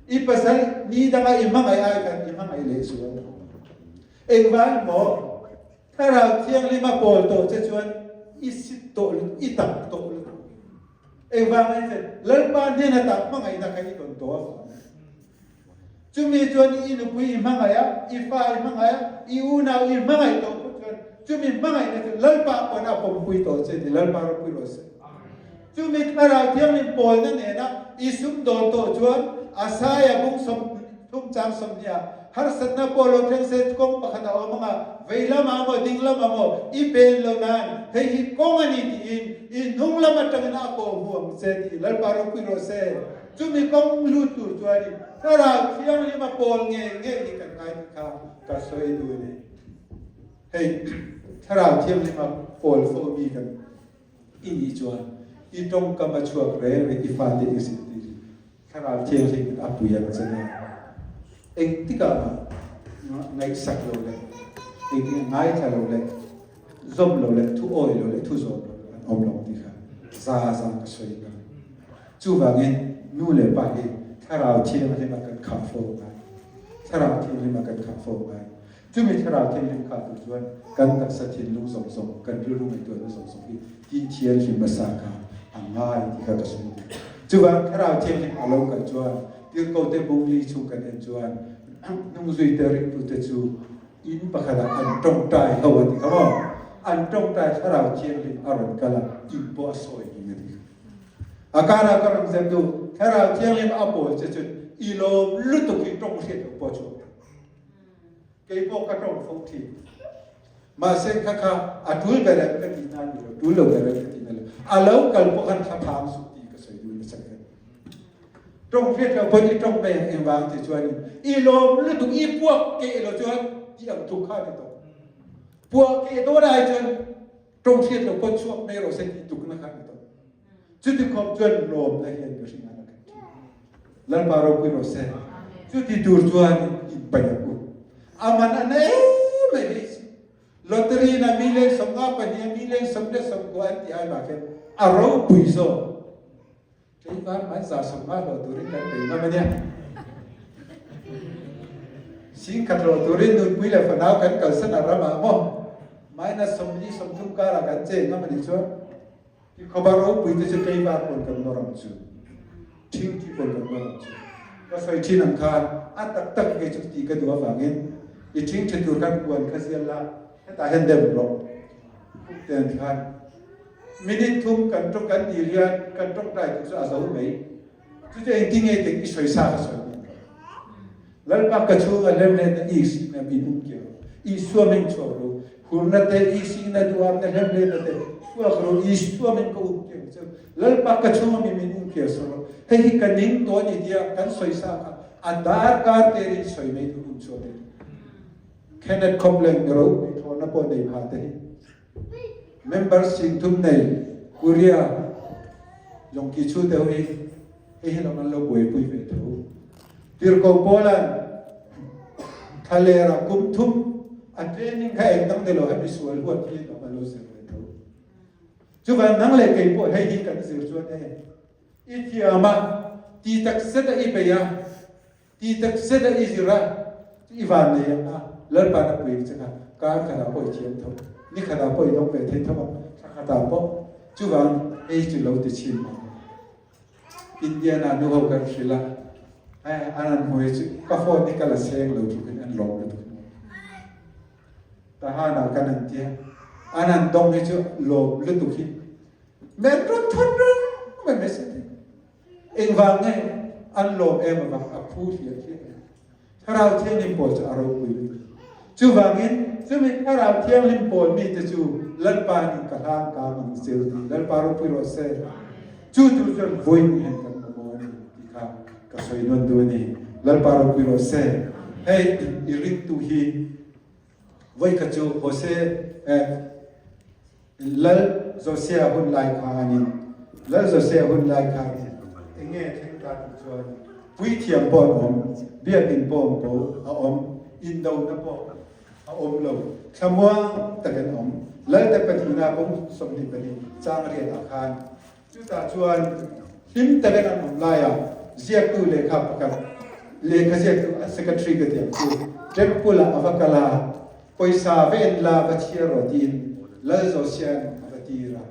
I pasal ni danga i hmangaih ai khan i hmangaih leh zual ang. Engvang maw? Thlarau Thianghlim a pawl tawh che chuan i sit tawh lut, i tak tawh lut. Engvang in chuan Lalpa hnena tak hmangaihna kha i dawn tawh avang. Chumi chuan i nupui i hmangaih a, i fa i hmangaih a, i unau i hmangaih tawh phawt chuan chumi hmangaihna chu Lalpa pawn a pawmpui tawh che ti Lalpa ropui rawh se. Chumi Thlarau Thianghlim pawlna nena i sumdawn tawh chuan Asaia bung 30 chang 20 ah harsatna pawh lo thleng se kawng pakhat a awm anga vei lamah maw ding lamah maw i pen lo nan hei hi kawng a ni tiin i hnung lam atangin a kawh hmu ang che tih Lalpa ropui rawh se. Chumi kawng lut tur chuanin Thlarau Thianghlim a pawl ngei ngei hi kan ngai tih kha ka sawi duh a ni. Hei Thlarau Thianghlim a pawl fo mi kan I nih chuan i tawngkam a chhuak reng reng i fate i zirtir hi Thlarau Thianghlim in a pui ang che nia. Engtikah mah ngaihsak lo leh engtikah ngaithla lo leh zawm lo leh thu awi lo leh thu zawm lo an awm lo tih kha za za ka sawi ngam. Chuvangin nu leh pa hi Thlarau Thianghlim a kan khah fo ngai. Thlarau Thianghlim a kan khah fo ngai. Chumi Thlarau Thianghlim kha tur chuan kan taksa thinlung zawng zawng, kan rilru ngaihtuahna zawng zawng hi tih thianghlim hmasa kha a ngai tih kha ka sawi duh. Chuvang Thlarau Thianghlim a lo kal chuan Tirhkohte bungli chung kan en chuan hnungzuite ringtute chu in pakhatah an tawngtai ho a ti kha maw? An tawngtai Thlarau Thianghlim a rawn kal a, in pawh a sawi ning a ti kha. A karah ka rawn zem duh, Thlarau Thianghlim a pawl che chuan i lawm lutuk hi tawng hriat loh pawh a chhuak thei. Kei pawh ka tawng fo thin. Mahse kha kha a tul ber em ka tih na ni lo, tul lo ber em ka tih na lo. A lo kal pawh khan thla phang suh tih ka sawi duh nasa kher. Tawng hriat lo pawn i tawng mai ang engvang ti chuanin i lawm lutuk i puak keh lo chuan ti ang tluk kha ni tawh. Puak keh dawn ai chuan tawng hriat lo pawn chhuak mai rawh se tih tukna kha ni tawh. Chuti khawp chuan lawmna hian mihring an a khat thin. Lalpa ropui rawh se. Chuti tur chuan in paih ang u. A man a na em mai hi. Lottery na mi leng 52 a mi leng 19 an ti ai mah khin a ropui zawk. Tlaivar mai 150 hlawh turin kan bei ngam a nia. 10,000 hlawh turin nunpui leh fanau kan kalsan a ramah maw minus 40 30 karah kan che ngam a nih chuan Hi khuabar ropui te chu tlaivar pawn kan nawr ang chu. Ṭhingṭhi pawn kan nawr ang chu. Ka sawi ṭhin ang khan a tak tak hi chu tih ka duh avangin i ṭhingṭhi tur khan puan kha zial la, hetah hian dem rawh. Kuk ten khan. Minute thum kan tawng kan dil hian kan tawngtai tur chu a zo mai. Chuti engtin nge dik i sawi sa ka sawi duh lo. Lalpa ka chhunga hlemhletna Isina min um kir rawh. Isua min chhuak ru. Hurna te, Isina duhamna hlemhletna te chhuak ru. Isua min ka um kir chu. Lalpa ka chhunga mi min um kir sak rawh. Hei hi ka ning tawh a ni tia kan sawi sa kha a darkar te rin sawi mai tur um chhuak mai tur. Kenneth Copeland mi ropui thlawhna pawh nei pha te hi. Member 30 nei Korea Yongki Chu te ho hi hei hi lam an lo buaipui ve tho. Tirhkoh Paula'n thlalera kum thum a training kha eng dang ni lo hemi sual huat hi lam a lo zir ve tho. Chuvan nang leh kei pawh hei hi kan zir chuan e i thiam a, ti tak zet a i bei a, Ti tak zet a i zir a, chu i van nei ang a, Lalpa'n a pui che kha, kar khatah pawh i thiam tho, ni khatah pawh i dawng ve thei tho ang, thla khatah pawh, chuvang ei chu lo ti chhin ang. Indiana nu ho kan hrilh a, eh, an han hmu hi chu ka phone hi ka la seng lo tlukin an lawm lutuk hnu. Tahan ah kan han tia, an han dawng hi chu lawm lutuk hi, men rawn thawn reng mai message hi. Engvang nge an lawm em avang a phu hliah hliah em? Thlarau Thianghlim pawl chu a ropui lutuk. Chuvangin chumi Thlarau Thianghlim pawl mite chu Lalpa nih ka hlang kang ang cheu ti Lalpa ropui rawh se. Chu tur chuan vawiin hian kan mamawh a ni tih kha ka sawi nawn duh a ni. Lalpa ropui rawh se. Hei i ringtu hi vawikhat chu Jose eh, Lal Josiah hun lai khanin Lal Josiah hun lai khanin eng nge thleng ta tih chuan puithiam pawh an awm, biakinn pawh awm bo a awm, indona pawh a awm lo, thlamuang tak an awm. Lalte pahnihna kawng 22 chang riat ah khan chutah chuan hlim takin an awm laiah ziaktu lehkha pakhat lehkha ziaktu a secretary ka ti ang chu temple ah a va kal a, Pawisa va en la, va chhiar rawh tiin Lal Josia'n a va tir a.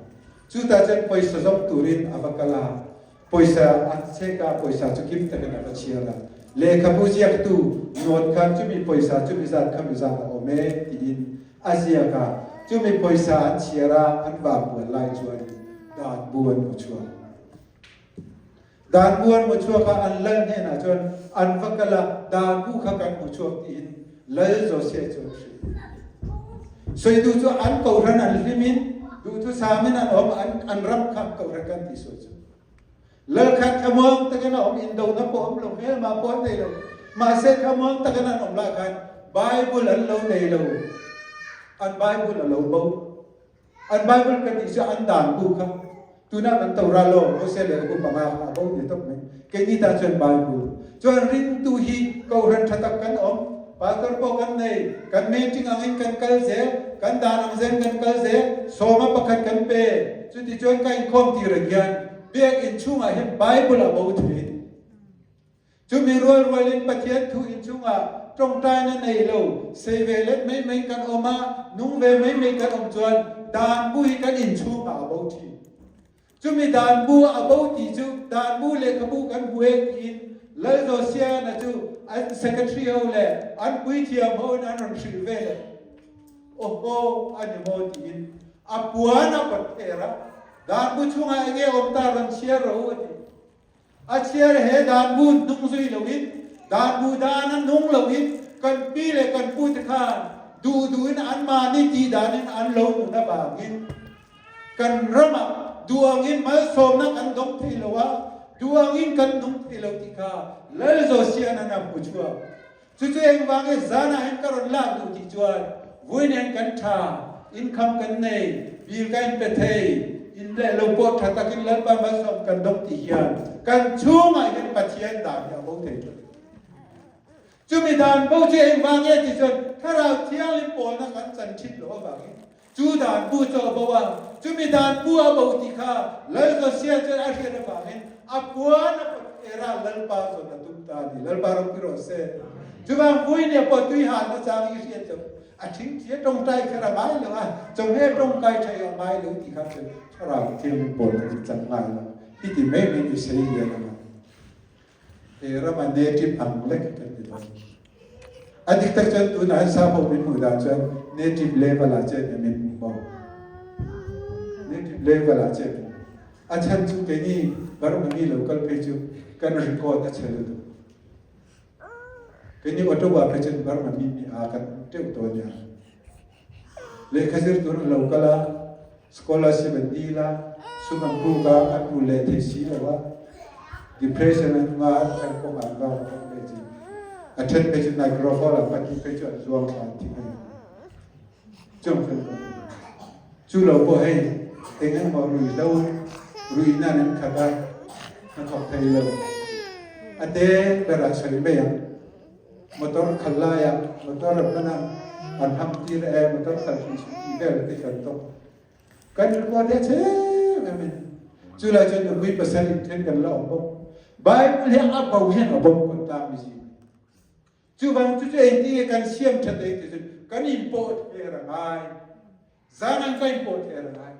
Chutah chuan pawisa zawng turin a va kal a, pawisa a chek a, pawisa chu kim takin a va chhiar a. Lehkhabu ziaktu note khan chumi pawisa chumi zat khami zat a awm e tiin a ziak a. Chumi pawisa an chhiar a, an vah bual lai chuanin dan bu an hmu chhuak. Dan bu an hmu chhuak a, an lal hnenah chuan an va kal a, dan bu kha kan hmu chhuak tiin Lal Josiah chu an hrilh. Sawitu chu an kohhran an hlimin duhthusamin an awm, an, an ram kha kohhran kan tih sual chu. Lal kha thlamuang takin a awm, indona pawh awm lo, hmelma pawh an nei lo. Mahse thlamuang takin an awm lai khan Bible an lo nei lo, an Bible a lo bo. An Bible kan tih chu an dan bu kha tunah kan Torah law Mose lehkhabu panga kha a bo ni tawp mai. Keini tan chuan Bible chuan ringtu hi kohhran tha tak kan awm, pastor pawh kan nei, kan meeting angin kan kal zel, kan dan ang zel kan kal zel, sawma pakhat kan pe, chuti chuan ka inkhawm tir ang hian biakinn chhungah hian Bible a bo thei. Chumi rual rualin Pathian thu inchungah tawngtaina nei lo, sei ve let mai mai kan awm a, nung ve mai mai kan awm chuan dan bu hi kan inchhungah a bo thin. Chumi dan bu a bo tih chu dan bu lehkhabu kan hmu e tiin Lal Josiana chu an secretary ho leh an puithiam ho in an rawn hrilh ve leh. Awhaw a ni maw tiin a puan a pawt ther a, dan bu chungah enge awm ta rawn chhiar rawh u a ti. A chhiar he dan bu hnung zui loin, dan bu dana nung loin kan pi leh kan pute khan duh duhin anmahni tih danin an lo nun avangin kan ramah duh angin malsawmna kan dawng thei lo a, duh angin kan nung thei lo tih kha Lal Josiah-a'n a hmu chhuak. Chu chu engvang nge zanah hian ka rawn lak duh tih chuan vui nen kan tha, income kan nei, bill ka inpe thei, in leh lo pawh tha takin Lalpa malsawm kan dawng tih hian kan chhungah hian Pathian dan hi a bo thei tlat. Chumi dan bo chu engvang nge tih chuan Thlarau Thianghlim pawlna kan chan thin loh avangin Chu dan bu chu a bo a, chumi dan bu a bo tih kha Lal Josiah chuan a hriat avangin a puan a pawt er a, Lalpa chuan a tum ta a ni. Lalpa ropui rawh se. Chuvang vui nia pawh tui hal na chang i hriat loh, a thingthia tawngtai kher a ngai lo a, chawhmeh tawngkai tha i a ngai lo tih kha chuan Thlarau Thianghlim pawl kha i chang ngai lo. Hi ti mai mai i sei lian ang a. He rama native ang lek kan ni dawn. A dik tak chuan tunah hian sap ho min hmuh dan chuan native level ah chuan min hmu maw? Native. level ah che hmu. A chhan chu keini Burma mi lo kal phei chu kan record a chhe lutuk. Keini Ottawa phei cun Burma mi mi aa kan um teuh tawn nia. Lehkha zir tur an lo kal a, scholarship an dil a, sum an puk a, an rul leh thei si lo a, depression an um a, an khan kong an vang a phei cu. A then phei cu Niagara Fall ah pahnih phei cu an zuang thla an thi phei. Cung kan kan cu lo pawh hei eng emaw rui lo rui nan an khat a na thawk thei lo. A te ber ah soi mai ang. Motor khal lai ah motor hman ah an ham tir e motor khal hri su ti vel te kan tok. Kan record he che em cu lai cun nupui pasal in then kan la om bok. Bible hi a bo hian a bom kon tlang mi si. Cubang cucu engti kan siam ṭhat ei ti cun kan in pawh thler a ngai. Zan an kan in pawh thler a ngai.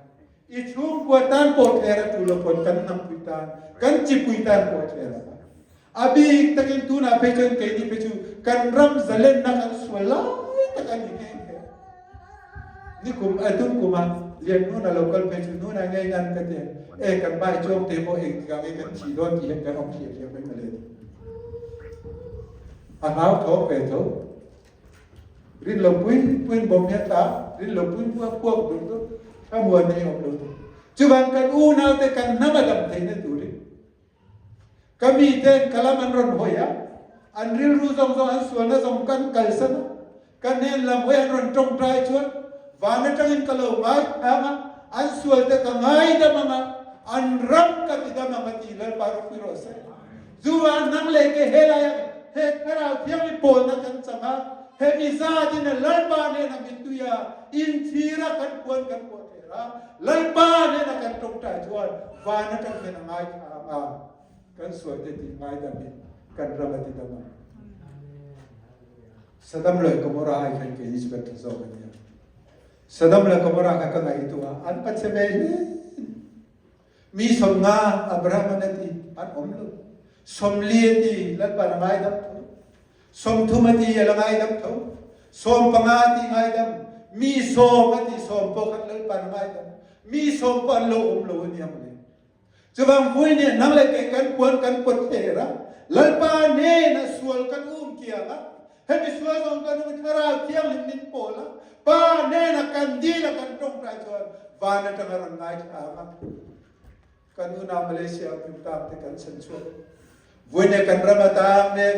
I chungkua tan pawh thler a tu lo pon kan hnam pui tan, kan cipui tan pawh thler a ngai. A bik takin tunah phei cun kei nih phei cu kan ram zalennak an sual lai tak an i nge he. Nikum atum kum ah lian nun a lo kal phei cu nun a ngei nan ka ti. E kan bai chuang te maw eng tikah nge kan thi dawn ti hen kan om thliah thliah mai male. A hlau tho ve tho. Rin lo puin puin bom hian ta rin lo puin puak puak dur dur thlamuan nei om lo tu. Chuvan kan unau te kan hnam a dam thei na turin Ka miten ka lam an rawn hawi a, an rilru zawng zawng an sualna zawng kan kalsan a, ka hnen lam hawi an rawn tawngtai chuan van atangin ka lo ngaithlang a, an sualte ka ngaidam ang a, an ram ka tidam ang a ti Lalpa ropui rawh se. Chuvang nang leh ke helai ah he Thlarau Thianghlim pawlna kan chang a, hemi zat in a Lalpa hnenah mittui a inchhir a kan puan kan puah thler a, Lalpa hnenah kan tawngtai chuan van atang hian a ngaithla ang a, kan sualte tih ngaidam in kan ram a ti dam ang. Sadam leh Gomorrah ai khan keini chu kan tha zawk a nia. Sadam leh Gomorrah kha ka ngaihtuah a, an pachhe ve hle. Mi 50 Abraham an a ti, an um lo. 40 a ti, Lalpa na ngaidam tho. 30 a ti, a la ngaidam tho. 15 a ti ngaidam. Mi 10 a ti, 10 pawh khan Lalpa na ngaidam. Mi 10 pawh an lo um lo a ni ang le. Cuvang vui nih nang le kei kan puan kan pot thler a, Lalpa nen a sual kan um kiang a, hemi sual zong kan um thlarau thianghlim min pawl a, Pa nen a kan dil a kan tawngtai chuan van atang a rawn ngaithla ang a, kan unau Malaysia pimtam te kan chan chuak. Vui ne kan ram atang mek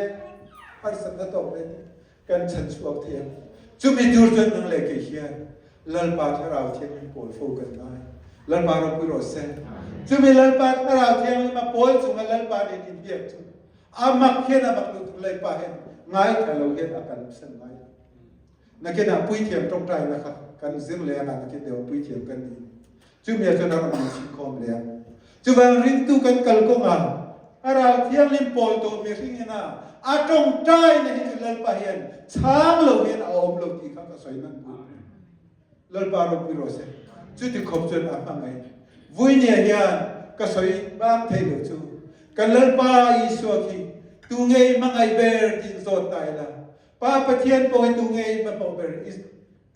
harsatna tawk ve kan chan chuak thei ang. Chumi tur chuan nang le kei hian Lalpa Thlarau Thianghlim pawl fo kan ngai. Lalpa ropui rawh se. Chumi Lalpa Thlarau Thianghlim a pawl chunga Lalpa nen inbiak chu amak hian amak lutuk Lalpa hian ngaithla lo hian a kan san ngai. Nakin ah puithiam ṭawngṭainak kha kan zir leng ah nakin deuh puithiam kan ni. Cumi ah cun a rak chim khawm leng. Cuvang ringtu kan kal kong ah a ral thianghlim pawl to mihring in ah a ṭawngṭai na hi cu Lalpa hian chang lo hian a um lo ti kha ka soi nan bu. Lalpa ropui rawh seh. Cuti khop cun a hmangaih. Vui ne hian ka soi bang thei lo cu. Kan Lalpa Isua khi tu ngei hmangaih ber tin zawt ta ila. Pa Pathian pawh hi tu nge i hmahmawh ber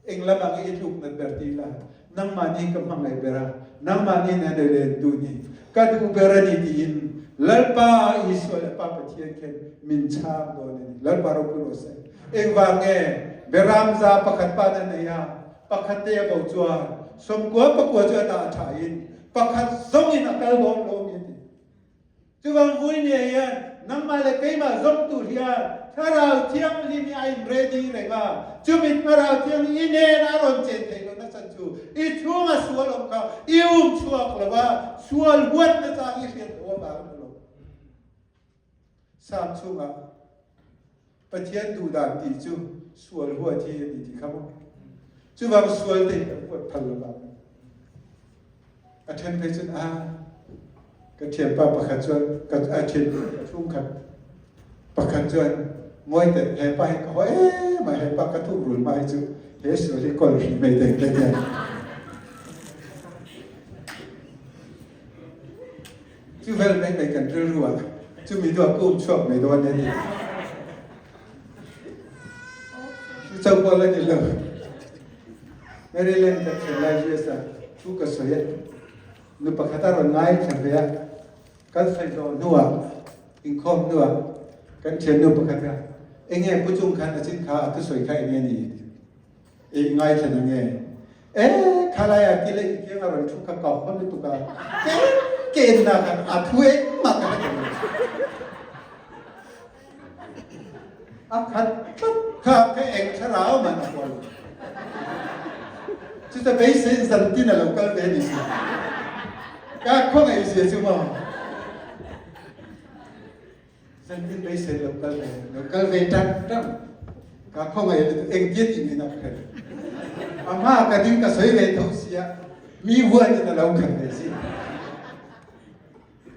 eng lam ah nge i tluk nat ber ti la nangmah nih ka hmangaih ber a nangmah nih na len tu ni ka duh ber ani tiin Lalpa Isua le Pa Pathian khen min chang dawn ani Lalpa ropui rawh se engvang nge beram za pakhat pa na nei a pakhat te a bo chuan 99 chu a dah tha in pakhat zong in a kal dawn lo mi ti Chuvang vui ne hian nangmah le keimah zong tu hian Thlarau Thianghlim hi a in ready reng a, chumi Thlarau Thianghlim i nen a rawn chen thei lo na chan chu i chhung a sual awm kha i um chhuak lo a, sual huat na chang i hriat lo avang a lo. Sam chungah Pathian duhdan ti cu sual huat hi a ni ti kha maw? Chuvang sual te hi kan huat phal lo vang. A ṭhen phei cun a ka ṭhianpa pakhat chuan ka a ṭhian ka chungkhat pakhat chuan ngawi teh he pa hi ka haw em a he pa ka thup rul ma hi cu he sual hi kol hri mei deng te tiang. Cu vel mai mai kan rilru ah cumi tu ah ka um chuak mai dawn a ni. Cu cho pawl an i lo. Maryland kan thlen lai US ah thu ka soi. Nu pakhat a rawn ngaithla ve a, kan sawi zawh hnuah, inkhawm hnuah kan thiannu pakhat kha, Enge pu chung khan a chin kha a thusawi kha enge ni? I ngaithla na nge? E, khalai ah kile i kiang a rawn thu kha ka haw lutuk a, ken ken na khan a thu engmah ka la tel lo. A khat tlat kha ka eng thlarau man a hual. Chuta beisei zan tin a lo kal ve ni si. Ka khawngaih zia chu maw. Zan tin beisei lo kal ve, lo kal ve tang tang. Ka khawngaih lutuk engtia ti min a kher. A hma ka ding ka sawi ve tho sia, mi huatin a lo khat ve si.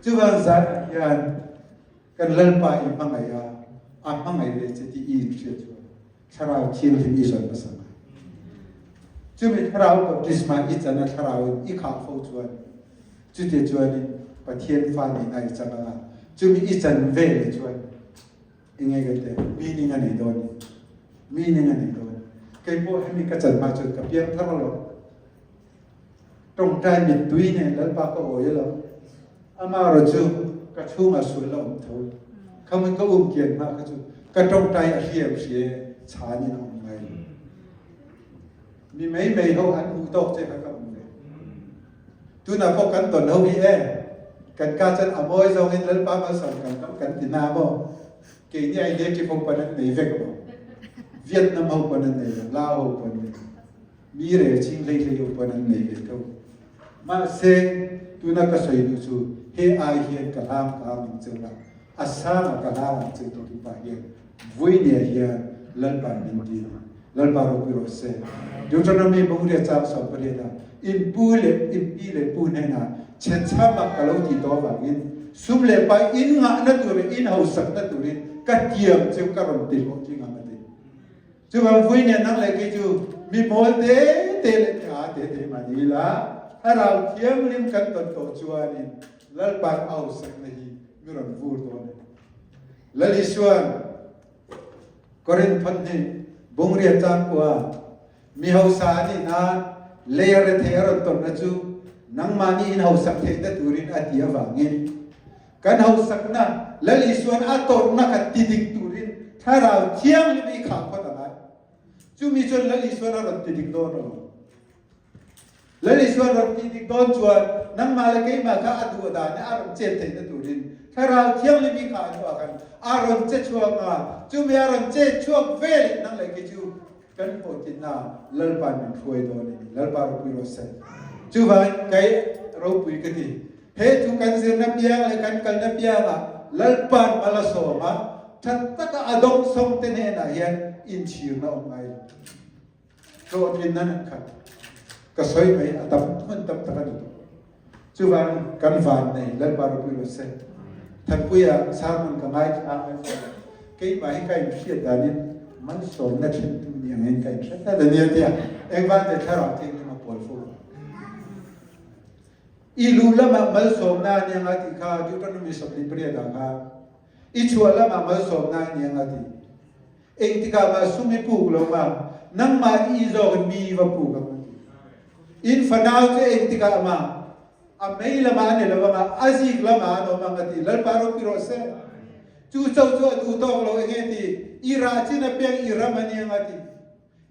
Chuvang zan hian Kan Lalpa i hmangaih a, a hmangaih ve che tih i inhriat chuan Thlarau Thianghlim i zawn hmasa ngai. Chumi Thlarau baptisma i chan a Thlarau in i khah fo chuan chute chuanin Pathian fa nihna i chang anga chumi i chan ve leh chuan enge kan teh meaning a nei dawn ni. Meaning a nei dawn. Kei pawh hemi ka chan hma chuan ka piang thar alawm. Tawngtai mittui nen Lalpa ka awi lo. Amaherawh chu ka chhungah sual a awm tho. Khamin ka um kian hma kha chu ka tawngtai a hriam hria chhan in a awm ngai lo. Mi mei mei ho an hmuh tawk che kha ka hmu ve. Tunah pawh kan tawn ho hi e, kan ka chan a mawi zawngin Lalpa malsawm kan tam kan ti na maw? Keini ai native ho pawn an nei vek maw? Vietnam ho pawn an nei lo, Lao ho pawn an nei lo. Mi rel ching hlei hlei ho pawn an nei ve tho. Mahse, tuna ka sawi duh chu he ai hian ka hlang ka hang ang cheu la, a sangah ka hlang ang cheu titu pah hian vuinia hian Lalpa'n min dil a, Lalpa ropui rawh se. Deuteronomy bungria chang 18 ah in pu leh in pi leh pu hnenah chhechham ah ka lo ti tawh avangin sum leh pai in ngahna tur leh in hausakna turin ka tiam cheu ka rawn ti hlawhtling ang a ti. Chuvang vui nen nang leh kei chu mi mawl te te leh mi aa te te mah ni ila, Thlarau Thianghlim kan tawn tawh chuanin Lalpa'n a hausakna hi mi rawn vur dawn a ni. Lal Isua'n Korinth pahnih bungria tlangkua mi hausa a nih nan lei a rethei a rawn tawnna chu nangmahni in hausak theihna turin a ti avangin Kan hausakna Lal Isua'n a tawrhna kha tidik turin Thlarau Thianghlim i khah phawt a ngai. Chumi chuan Lal Isua'n a rawn tidik dawn alawm. Lal Isua'n rawn tidik dawn chuan nangmah leh keimah kha a duh dan a rawn chet theihna turin Thlarau Thianghlim i khah hnuah khan a rawn che chhuak a, chumi a rawn che chhuak velin nang leh kei chu kan hlawhtlinna Lalpa'n min hruai dawn a ni. Lalpa ropui rawh se. Chuvangin kei ropui ka ti. He thu kan zirna piang leh kan kalna piangah Lalpa'n mal a sawm a, ṭha taka a dawngsawngte hnenah hian inchhirna awm ngai lo. Hlawhtlinna nan khat ka sawi mai a tam hmun tam tak a ni tawh. Chuvang kan vannei Lalpa ropui rawh se. Thanpuia sermon ka ngaithla a, keimah hi ka inhriat danin malsawmna thlentu ni angin ka inhre tlat a nia tia engvang te thlarau thianghlim a pawl fo vang. I lu lamah malsawmna a ni anga tih kha Deuteronomy 28 ah khan i chhuah lamah malsawmna a ni anga ti. Engtikah mah sum i puk lo ma nangmah nih i zawk in mi i va puk ang a ti. In fanau cu engtikah mah a mei lamah an i lo anga a zik lamah an um ang a ti. Lalpa ropui rawh seh. Cu co cu a duh tawk lo enge ti i rah chin a piang i ram a ni anga ti.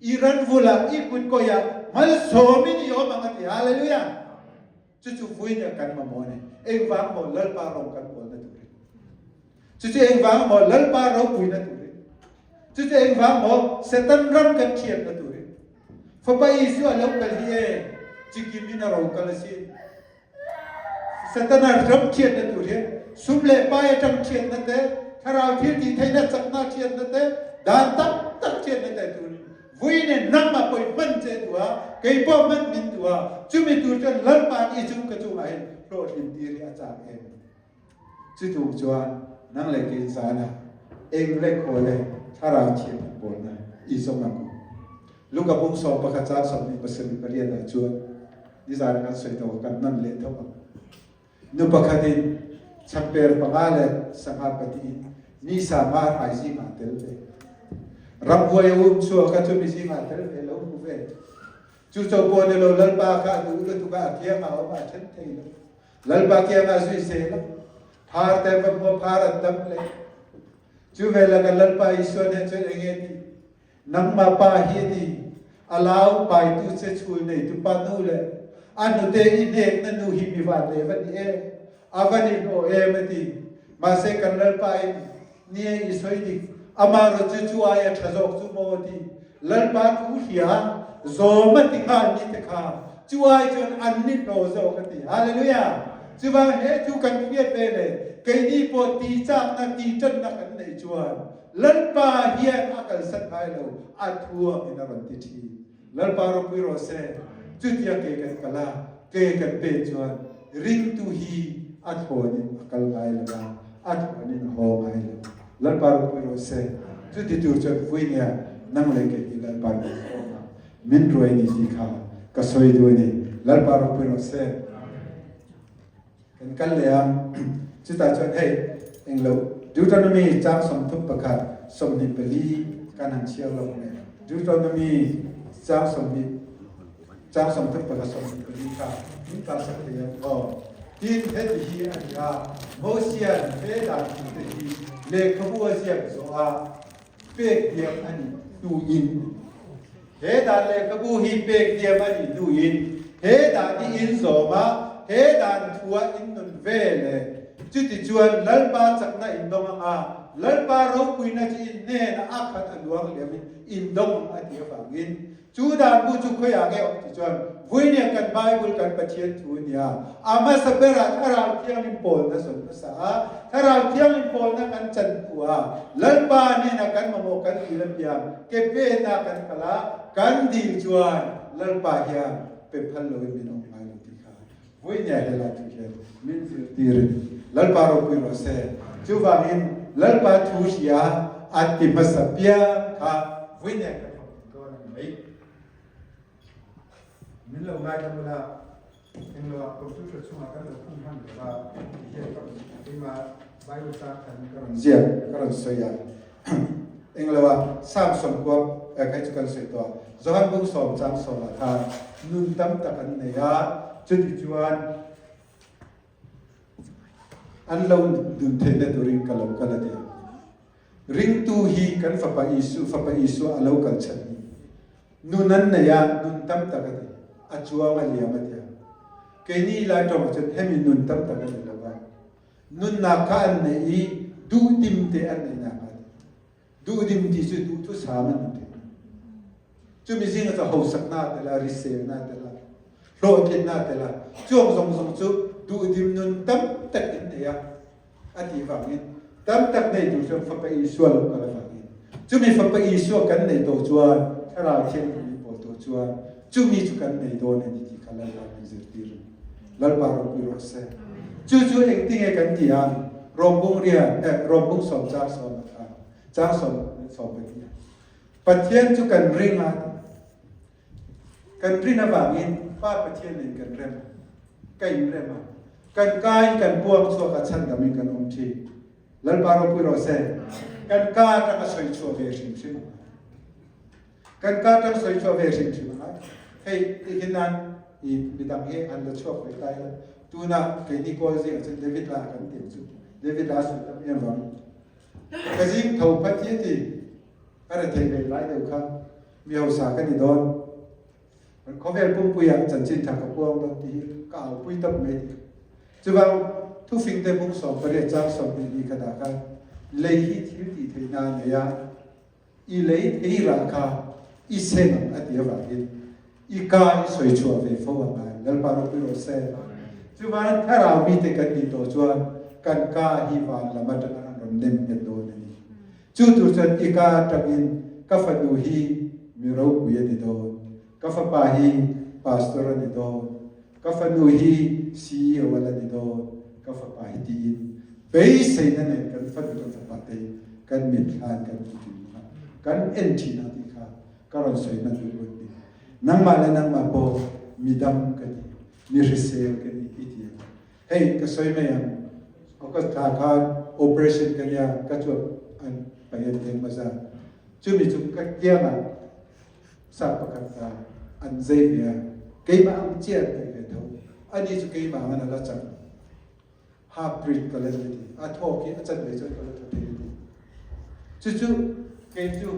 I ranvul ah i kutkawih ah malsawm in i awm ang a ti. Hallelujah! Cucu vui nih kan mamawh a ni. Engvang maw Lalpa rawng kan bawlna turin. Cucu engvang maw Lalpa ropuina turin. Cucu engvang maw Satan ram kan thianna turin. Fapa Isua lo kal hi e, chikim in a ro kal a si. Setana ram ṭhiatna tur hi sum le pai aṭang ṭhiatna te, thlarau thil ti theihna chakna ṭhiatna te, dan tamtak ṭhiatna te tur in vui nen nangmah pawh i hman che duh a, kei pawh hman min duh a, chumi tur chuan Lalpa nih chung ka chungah hin hlawhtlin tir hi a chak em. Cutuk chuan nang le kei zan ah eng le khaw le thlarau thianghlim bawlna i zong ang u. Luka bung 11 caang 28 ah cun nizan kan soi to kan nan leh tho ang. Nu pakhat in changper panga le sangha pati in mi sa nga hrai zing ah tel ve. Ramhuai a um chuak a cu mi zing ah tel ve lo mu ve. Cu cho paw ne lo lalpa kha a duh lutuk ah a kiang ah um a then thei lo. Lalpa kiangah zui zel a, phar te va hmua phar an dam leh. Chu vel a kan Lalpa Isua nen chuan enge a tih? Nangmah pa hi a ti. A lau paitu che chhul neitu pa nu le a nute i hnekna nu hi mi van le va ni em? A va ni hlawh em? a ti. Mahse kan Lalpa in nie i sawi dik, amaherawh chu chu aia tha zawk chu maw a ti. Lalpa thu hria zawm a ti nghal mi te kha chu ai chuan an ni hlawh zawk a ti. Hallelujah! Chuvang he thu kan hriat ve le keini pawh ti chakna ti tanna kan neih chuan Lalpa hian a kalsan ngai lo, a thuangin a rawn ti thin. Lalpa ropui rawh se, chutia ke kan kal a, ke kan pe chuan ringtu hi a thlawnin a kal ngai lo a, a thlawnin a haw ngai lo. Lalpa ropui rawh se, chuti tur chuan vui nia nang leh kei hi Lalpa min khawm a, min ruai ni tih kha ka sawi duh a ni. Lalpa ropui rawh se. Kan kal leh a, chutah chuan hei englo Deuteronomy chang 31 24 kan han chhiar lo nge. Deuteronomy chang 20 chang 31 24 kha min kalsak thei ang aw. Tin, heti hi a ni a, Mosian he dan thute hi lehkhabu a ziak zawh a, pek diam a nih hnuin he dan lehkhabu hi pek diam a nih hnuin he dan hi in zawm a, he dan thua in nun ve le. Chutichuan Lalpa chakna in dawng ang a, Lalpa ropuina chu in hnenah a khat a luang liamin in dawng ang a ti avangin Chu dan bu chu khawiah nge awm ti chuan Vuinia kan Bible kan Pathian thu a nia. A hmasa berah Thlarau Thianghlim pawlna zawn hmasa a, Thlarau Thianghlim pawlna kan chan hnu a, Lalpa hnena kan mamawh kan dil apiang ke pena kan kal a, kan dil chuan Lalpa hian pe phal loin min awm ngai lo tih kha Vuinia he lai thu hian min zirtir a ni. Lalpa ropui rawh se. Chuvangin Lalpa thu hria a ti hmasa piang kha Vuinia kan hawk ding dawn a ni mai. Min lo ngaidam ula, englo ah computer chungah kan lo khung hman lo va ti hian ka rawn keimah Bible chang khan ka rawn ziak ka rawn sawi a. Englo ah Psalm 90 kha chu kan sawi tawh a. Johan bung sawm chang sawm ah khan nun tam tak an nei a, chuti chuan an lo nun theihna turin ka lo kal a ti. Ringtu hi kan Fapa Isu, Fapa Isua a lo kal chhan hi nun an nei a, nun tam tak a ti, a chuang a liam a ti a. Keini lai tawngah chuan hemi nun tam tak a ni lo va, nunnak kha an neih i duhdim te an neihnak a ti. Duhdim ti cu duhthusam an ti. Cumi zing ah cu hosaknak a tel a, riselnak a tel a, hlawhtlinnak a tel a, cuang zong zong cu duhdim nun tam tak in nei a, a ti vangin tam tak nei tu cu Fapa Isua lo kal avangin cumi Fapa Isua kan nei to chuan Thlarau Thianghlim in pawl to chuan cumi cu kan nei dawn a ni ti kha Lalpa min zirtir a ni. Lalpa ropui rawh seh. Cu cu engtinge kan ti ang Rom bung rian eh Rom bung sawm chang sawm a kha chang sawm sawm pahnih. Pathian cu kan ring a Kan rin avangin Pa Pathian in kan rem a, ka in rem a, kan ka in kan puang chhuak a chhandam in kan um thin. Lalpa ropui rawh se. Kan ka atang a sawi chhuah ve hrim hrim a. Kan ka atang sawi chhuah ve hrim hrim a. Hei ti hin nan i midang hi an la chhuak ve tai la. Tuna keini kawl zing cun David la kan ti chu. David la sawi tam em vang. Ka zing tho phat hi ti A rethei ve lai deuh kha mi hausa ka ni dawn. Khawvel pumpui ah chanchin tha ka puang dawn ti hi ka aupui tawp mai ti. Chuvang thufing te bung 18 chang 22 khat ah khan lei hi thil tih theihna a nei a, i lei thei rah kha i seng ang a ti avangin i ka i sawi chhuah ve fo a ngai. Lalpa ropui rawh se. Chuvangin thlarau mite kan nih tawh chuan kan ka hi van lam atanga an rawn nem nghet dawn a ni. Chu tur chuan i ka atangin ka fanu hi mi ropui a ni dawn, ka fapa hi pastor a ni dawn, ka fanu hi CEO a la ni dawn, ka fapa hi tiin beiseina nen kan fanu kan fapa te kan mit hlan kan hmu thin kha, kan en thin a tih kha ka rawn sawi hman duh rut ni. Nangmah le nangmah pawh midam ka ni, mi hrisel ka ni i ti ang. Hei ka sawi mai ang, August thla khan operation ka nia ka chuap an pai an eng maza. Chumi chu ka kiangah sap pakhat ka an zei ve a, keimah ang chiah an pai ve tho. Ani chu keimah ang an ala chak. Half breed ka la ni ti. A thawk hi a chanve chuan ka la tha thei a ti. Cucu kei cu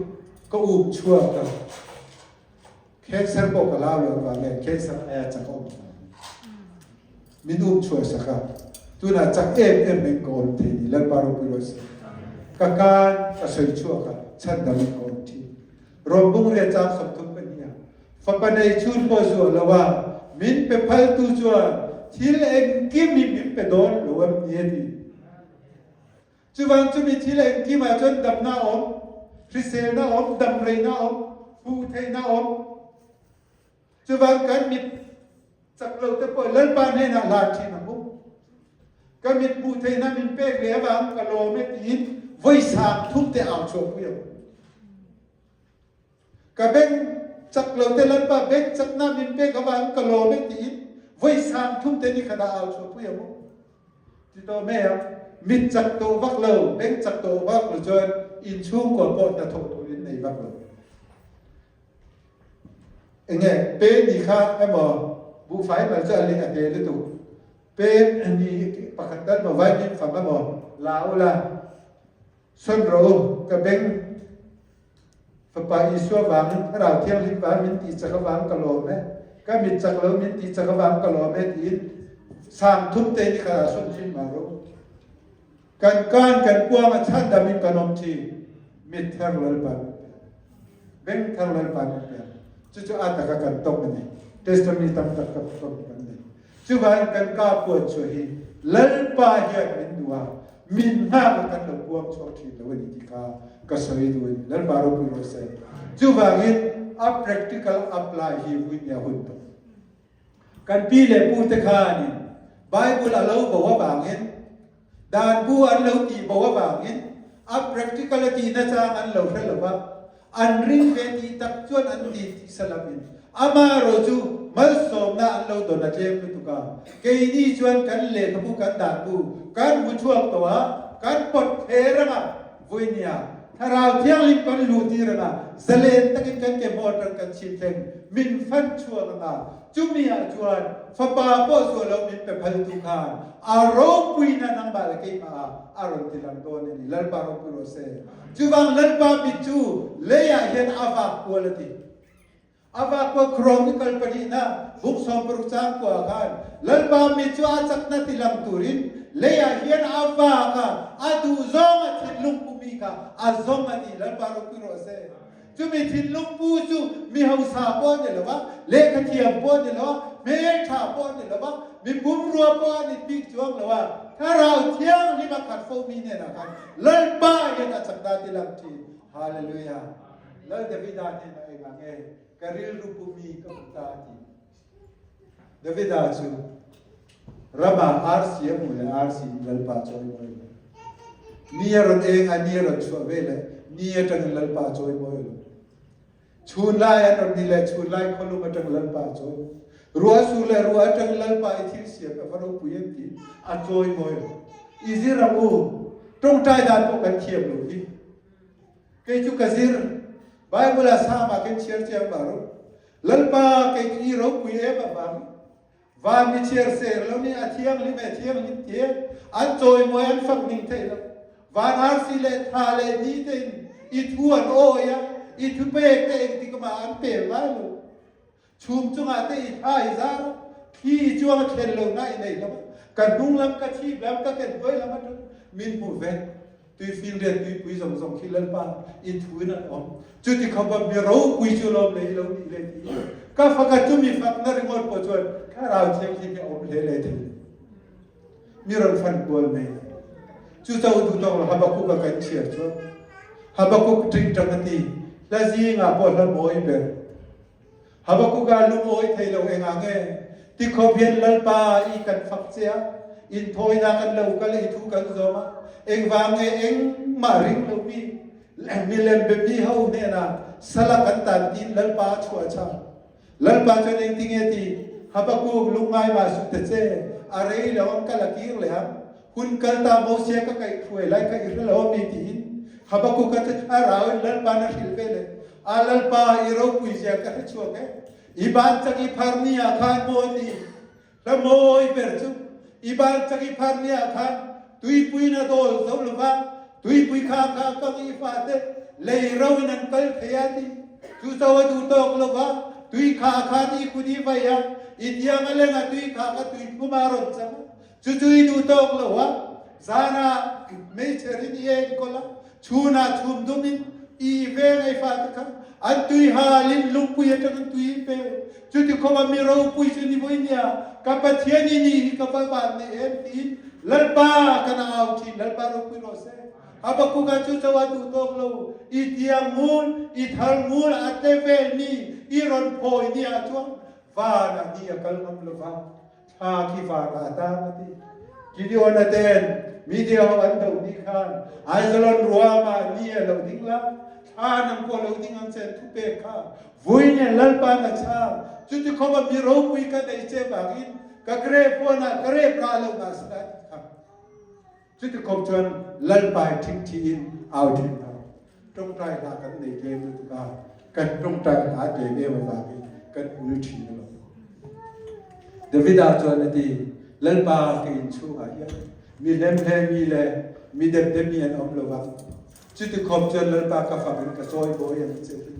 ka um chuak a. Cancer pawh ka lau lo avang nge cancer aia chak a awm ta. Min um chuah sak a. Tunah chak em em in ka awm thei ni. Lalpa ropui rawh se. Ka kaan ka soi chuak a chhandam in ka awm thin. Rom bung riat caang 32 ah fapa nei chun pawh zuah lo ah min pe phaltu chuan thil engkim hi min pe dawn lo em ni a ti. Chuvang chumi thil engkim ah chuan damna a awm, hriselna a awm, damreina a awm, hmuh theihna a awm. Chuvang kan mit chak lo te pawh Lalpa hnenah hlan thin ang u. Ka mit hmuh theihna min pek leh avang ka lawm e tiin voi sang thum te au chhuahpui ang. Ka beng chak lo te Lalpa beng chakna min pek avang ka lawm e tiin voi sang thum te ni khatah au chhuahpui ang u. Ti tawh mai ang. Mit chak tawh vak lo, beng chak tawh vak lo chuan inchhungkua pawh hnathawh turin nei vak lo. Enge pe ni kha emaw buhfai mal chu a leh a te lutuk. Pe ni pakhat tal maw vaimin fang emaw la ula sawn rawh u ka beng Fapa Isua vangin Thlarau Thianghlim vang min tih chak avang ka lawm e, ka mit chak lo min tih chak avang ka lawm e tiin sang thum te ni khat ah sawn thin mah rawh u. Kan kan kan kuang a chhandam in kan awm thin. Mit thar Lalpa min pe. Beng thar Lalpa min pe. Cucu a taka kan tong a ni. Testimony tam tak ka tong kan nei. Chuvangin kan ka puan chuah hi Lalpa hian min duh a, min hngak a kan lo puang chuak thin lo a ni ti kha ka sawi duh a ni. Lalpa ropui rawh se. Chuvangin a practical apply hi vui nia hun tawh. Kan pi leh pu te khanin Bible a lo bo avangin, dan bu an lo tih bo avangin a practical a tihna chang an lo hre lo va, an ring ve tih tak chuan an ti tih salamin amaherawh chu malsawmna an lo dawn a tlem lutuk a. Keini chuan kan lehkhabu kan dan bu kan hmu chhuak tawh a, kan pawt thler anga Vawinia Thlarau Thianghlim kan luh tir anga zalen takin kan ke hmawr tan kan chhim thleng min fan chhuak anga chumi ah chuan fapa pawh zuah lo min pe phaltu khan a ropuina nangmah le keimah ah a rawn ti lang dawn a ni. Lalpa ropui rawh se. Chuvang Lalpa mit cu lei ah hian a vak kual a ti. A vak Chronicle pahnihna buk 60 caang kua khan Lalpa mi cu a cakna ti lang turin lei ah hian a vak a, a duh zong a thinlung pumi kha a zong a ti. Lalpa ropui rawh seh. Cumi thinlung pu cu mi hausa pawh an ni lo va, lehkhathiam pawh an ni lo a, hmelṭha pawh an ni lo va, mi pumrua pawh an i bik chuang lo a, Thlarau Thianghlim a khat fomi hnenah khan Lalpa hian a cakna ti lang ṭhin. Hallelujah. Lal Davida hnenah engah nge ka rilru pumi ka hmu ta a ti. Davida cu ram ah arsi a hmuh le arsi in Lalpa chawimawi lo. Ni a rawn eng a ni a rawn chuah ve le ni atangin Lalpa chawimawi lo. Chun lai an rawn ni le chun lai khualum atang Lalpa chawi. Ruah sur le ruah atang Lalpa i thil siam a va ropui an ti a chawimawi lo. I zir ang u tawngtai dan pawh kan thiam lo hi. Kei cu ka zir. Bible ah Salm ah kan chhiar ciang ba ru. Lalpa kei cu i ropui em avang van mi chiar ser lo nih a thianghlim e thianghlim ti an cawimawi an fak ning thei lo. Van arsi le thla le ni te in i thu an awi a i thu pek te engtik ma an pel lai lo. Chum cungah te i thla i zar thli i cuang a thlen lo na i nei lo. Ka hnung lam ka chip lam ka ken hnuai lam atang min hmu ve. Tuifinriat tuipui zong zong khi Lalpa i thu in an um. Cuti khopa mi ropui cu lawm le i lo nih le ti. Ka faka cu mi fak na ringawt po chuan thlarau thianghlim hi a um hle le thei. Mi ron fan kual mei. Cu cho du tong lo Habakkuk a kan chiar cu. Habakkuk ṭingṭang a ti. Hla zing ah pawh hla mawi ber. Habakkuk ah lungawi thei lo engah nge tikhop hian Lalpa i kan fak cia in thawinak kan lo kal i thu kan zawm ah engvang nge engmah ring lomi milem biapi ho hnenah sala kan tan tiin Lalpa a chuah cha Lalpa chuan engtinge ti Habakkuk lungngai ma su te che a rei lo ang kal a kir le ang hun kal ta Moses ka kaih hruai lai kha i hre lo mi tiin Habakkuk a thlarau in Lalpa na hrilh ve le A Lalpa i ropui zia ka hre chuak e. I vancang i pharmi ah khan maw ti. Hla mawi ber cu. I ban chak i phar ni ah khan tuipui na dawl zo lova, tuipui kha kha kang i fate lei ro in an kal thei a ti. Cu cho a duh tawk lova, tui kha khan i kut i vai a, i tiang a leng a tui kha kha tui thlum ah a rawn cang a. Cucu i duh tawk lo ah zan ah meichher in i enkawl a, chhun ah chhum dum in i i veng ei fate kha an tui hal in lungpui atangin tui i pe. Cuti khom ah mi ropui cu ni voi nia ka Pathian i ni hi ka va van nei em tiin Lalpa kan au thin. Lalpa ropui rawh seh. Habakkuk ah cu cho a duh tawk lo. I tiang ngul, i thar ngul a tle vel mi i ron phawi ni ah chuan van ah ni a kal ngam lova. Thla khi van ah a tang a ti. Gideon a ten media ho an do ni khan Aijalon ruam ah ni a lo ding la, thla nang pawh lo ding ang che an thu pek kha. Vui nen Lalpa na chang, cuti khom a mi ropui ka nei che vangin ka grep huan ah ka rep ra lo na si lai ti kha. Cuti khom chuan Lalpa hi ṭhingṭhi in au ṭhin hna. Ṭawngṭai hla kan nei tlem lutuk a, kan ṭawngṭai hla tlem em avangin kan ul ṭhin lo. Davida chuan a ti, Lalpa ka inn chungah hian mi hlemhlemi le mi depdemi an um lo vang. Cuti khom cun Lalpa ka fak in ka cawibawi an che ti.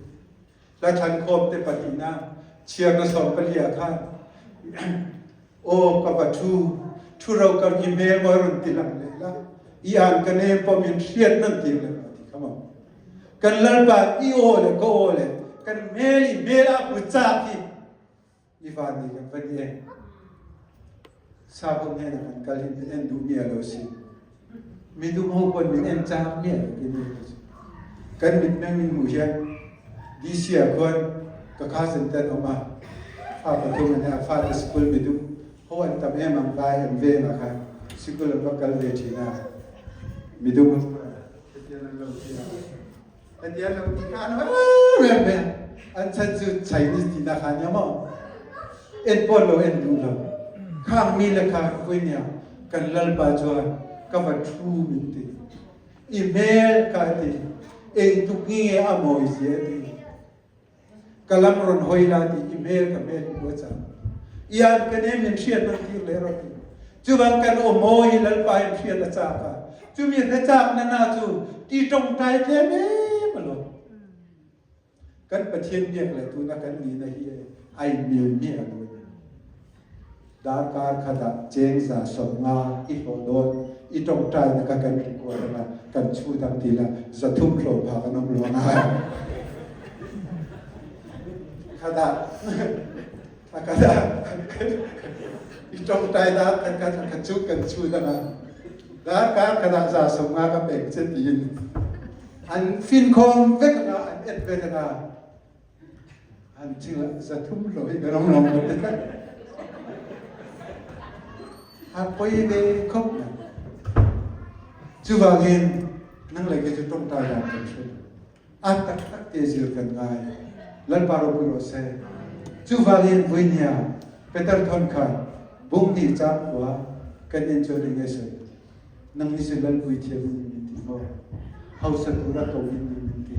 Hla thlan khawm te pahnihnak chiar na 14 ah khan aw ka va ṭhu ṭhuro kam i hmel maw run ti lang leh la i an ka nem pom in hriat nan tir le ti kha maw kan lalpa i aw le ka aw le kan hmel i hmel a pu chak hi i van ni kan van i Sapum he na kan kal hin min en duh mi a lo si. Mi dum ho pon min en chak mi a lo ti mi kan mit meng min hmuh hian DC ah khuan ka cousin ten om a fa pathum an a fa te school mi dum ho an tam em ang vai an veng ah khan sikul an va kal ve thin a mi dum ho hetian an lo ti a hetian lo ti kha an rem ve an chan cu Chinese ti na kha nia maw en pawn lo en duh lo khang mi le kha vui nia kan lalpa chuan ka va thu min ti i hmel ka ti eng tuk nge a mawi zia ti ka lam ron hoi la ti i hmel ka hmel i cang ian ka nem in hriat nan tir le ro ti chuwang kan o mawi hi lalpa in hriat a chak a chumi hre chak na na chu ti tong tai tlem em alo kan Pathian biak le tu na kan ni na hi ai mil mi alo Darkar khat ah cheng 150 i hlawh dawn i ṭawngṭai na ka kan record anga kan chut ang ti la 300 hlawh pha kan um lo ngai. Khat ah khat ah i ṭawngṭai dar khat khat khat cu kan chut anga darkar khat ah 150 ka pek che tiin an finkhawm vek anga an et vek anga An thil ah 300 lo hi ka ram long lo te tlat. A poi ve khop na. Chuvangin nang le ke chu tongtai dan kan hre. A tak tak te zir kan ngai. Lalpa ropui rawh se. Chuvangin vuinia Peter thon khan bung ni chang khua kan in chuan enge soi. Nang ni cu lalpui thiam in min ti maw? Hausa tur a ko in min ti.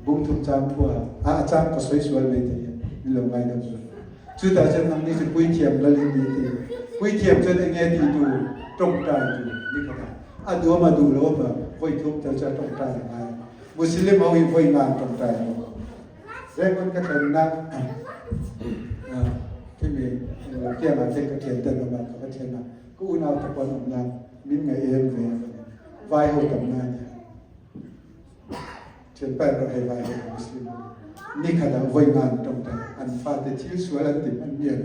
Bungthum caan khua ah a caan ka soi sual mai te ni lo ngai dam lo. Cu ta cun nang ni cu puithiam lal in ni ti. Puithiam cun enge ti tu tongtai tu ni kha a duam a duh lo ma voi thum tel cha tongtai ngai. Muslim ho hi voi ngan tongtai lo. Rangoon ka thlennak khimi tiang ah khin ka thian tel ma ka va thian ka unau te pon um nan min ngai em ve vai ho tam na ni thian pa ro hei vai ho muslim ni khat ah voi ngan tong ta an fa te thil sual an tim an mian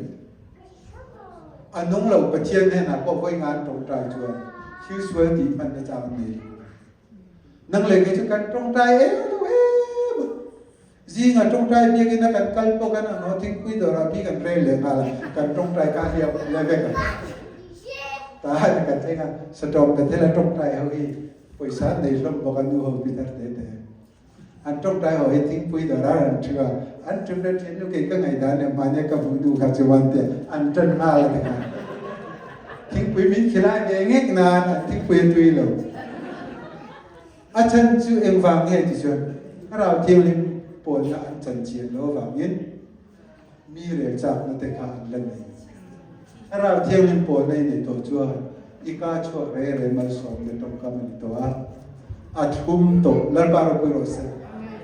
anung lo Pathian he na ko voi ngan tong tai chuan thil sual ti man na chang nei Nang le kei cu kan ṭawngṭai em em. Zing ah ṭawngṭai biakinn ah kan kal pawh kan ano thingpui dawr ah pi kan rel le hngal kan ṭawngṭai ka hliam le vek. Ta kan theng ah satawm ka thel a ṭawngṭai ho hi poisa nei hlom bawk a nu ho pitar te te. An ṭawngṭai ho hi thingpui dawr ah an ṭhu a an ṭum le ṭhin nu kei ka ngai dan le mane ka hmu nu kha chu wan te an ṭan hngal te kha. Thingpui min khilai ve ngek nain an thingpui a tui lo. A chan cu engvang nge ti cun Thlarau Thianghlim pawl na an can cian lo vangin mi rel cak na te kha an la nei. Thlarau Thianghlim pawlna i neih tawh chuan i ka chhuak rei rei malsawmna tawngkam a ni tawh a, a thlum tawh. Lalpa ropui rawh se.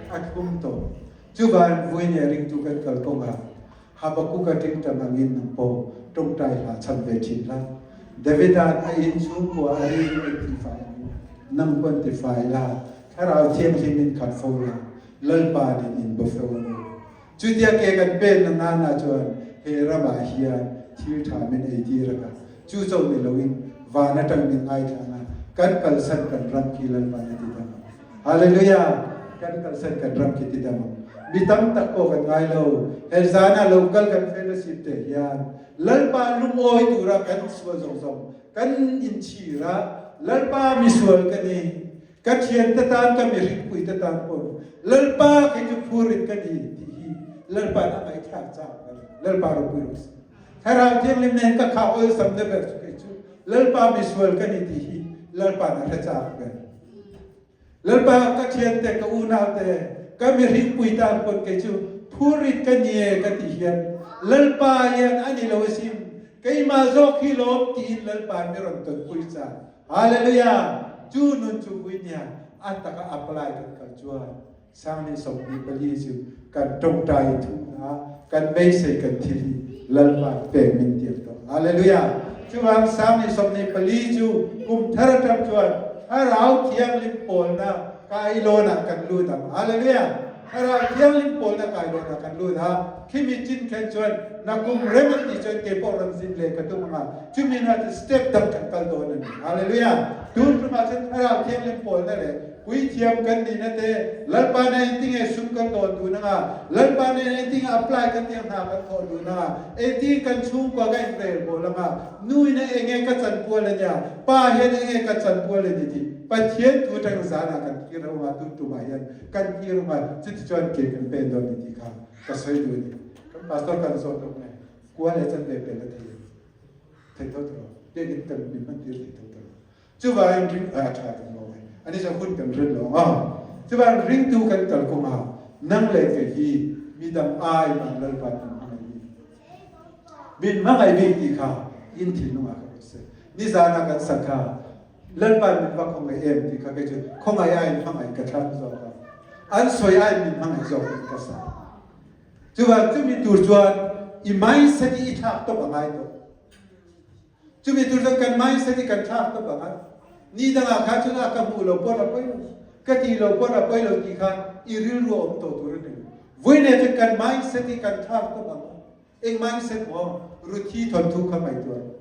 A thlum tawh. Chuvangin vawinia ringtu kan kal kawngah Habakkuk-a tingtang angin nang pawh tawngtai hla cham ve thin la. David-a'n a inn chhungkua a ring a intifai angin nang pawh intifai la, Thlarau Thianghlim in khat fo la, Lalpa nen in bo fo ang u. Chutia ke kan pen na nana chuan he ramah hian thil tha min ei tir ang a, chu chauh ni loin van atang min ngaithla ang a, kan kalsan kan ram khi Lalpa'n a ti dam ang. Hallelujah! Kan kalsan kan ram khi ti dam ang. Mi tam tak pawh kan ngai lo. He zana lo kal kan fellowship te hian Lalpa lungawi tura kan sual zawng zawng kan inchhir a, Lalpa misual ka ni, Ka thiante tan, ka mihringpui te tan pawn Lalpa kei chu phurit ka ni tih hi Lalpa'n a ngaihthlak chak ber. Lalpa ropui rawh se. Thlarau Thianghlim nen ka khah awlsam na ber chu kei chu Lalpa misual ka ni tih hi Lalpa'n a hre chak ber. Lalpa ka thiante, ka unau te, ka mihringpui tan pawn kei chu phurit ka ni e ka tih hian Lalpa hian a ni lo asin, keimah zawk hi lawm tiin Lalpa'n mi rawn tawnpui chak. Hallelujah! Cu nun cu vui nia a tak ah apply kan kal chuan sang ni 24 cu kan tongtai thu na kan beisei kan thil hi Lalpa pek min tiam to. Hallelujah! Cuang sang ni 24 cu kum thar atang chuan Thlarau Thianghlim pawlna kailawn ah kan lut ang. Hallelujah! Thlarau Thianghlim pawlna kailawn ah kan lut a. Khimi chin khen chuan na kum rem an ti chuan kei pawh rawn zin leh ka tum anga chumi hnuah chuan step dang kan kal dawn a ni. Hallelujah! Tun tumah chuan Thlarau Thianghlim pawlna leh puithiam kan nihna te Lalpa nen engtinge sum kan dawn dun anga, Lalpa nen engtinge apply kan tih ang hna kan thawh dun anga, engtin kan chhungkua ka inrelbawl anga, nu in enge ka chanpual a nia, pa hian enge ka chanpual a ni tih Pathian thu atang zanah kan thlir ho anga tun tumah hian kan thlir anga chutichuan ke kan pen dawn a ni tih kha Ka sawi duh a ni. Kan pastor kan zawt lawk nge? Kua leh chan ve pel a thei em? Thei tho tawh lo. Biakinn kan min hman tir thei tho tawh lo. Chuvangin ring a tha kan lo nge. Ani chuan hun kan rin lo ang aw. Chuvangin ringtu kan kal kawngah nang leh kei hi midang ai mah Lalpa min hmangaih bik. Min hmangaih bik tih kha in thinlungah ka rawn sawi. Nizanah kan sak kha Lalpa'n min va khawngaih em tih kha kei chu khawngaih aiin hmangaih ka thlang zawk a, an sawi aiin min hmangaih zawk in ka sa. Chuvang chumi tur chuan i mindset hi i thlak tawp a ngai tawh. Chumi tur chuan kan mindset hi kan thlak tawp a ngai. Ni dangah khan chuan a ka hmuh lo pawn a pawi lo, ka tih lo pawn a pawi lo tih kha i rilru a awm tawh tur a ni lo. Vawiinah chuan kan mindset hi kan thlak tawp a ngai. Eng mindset maw? Ruthi thawnthu kha ngaihtuah rawh.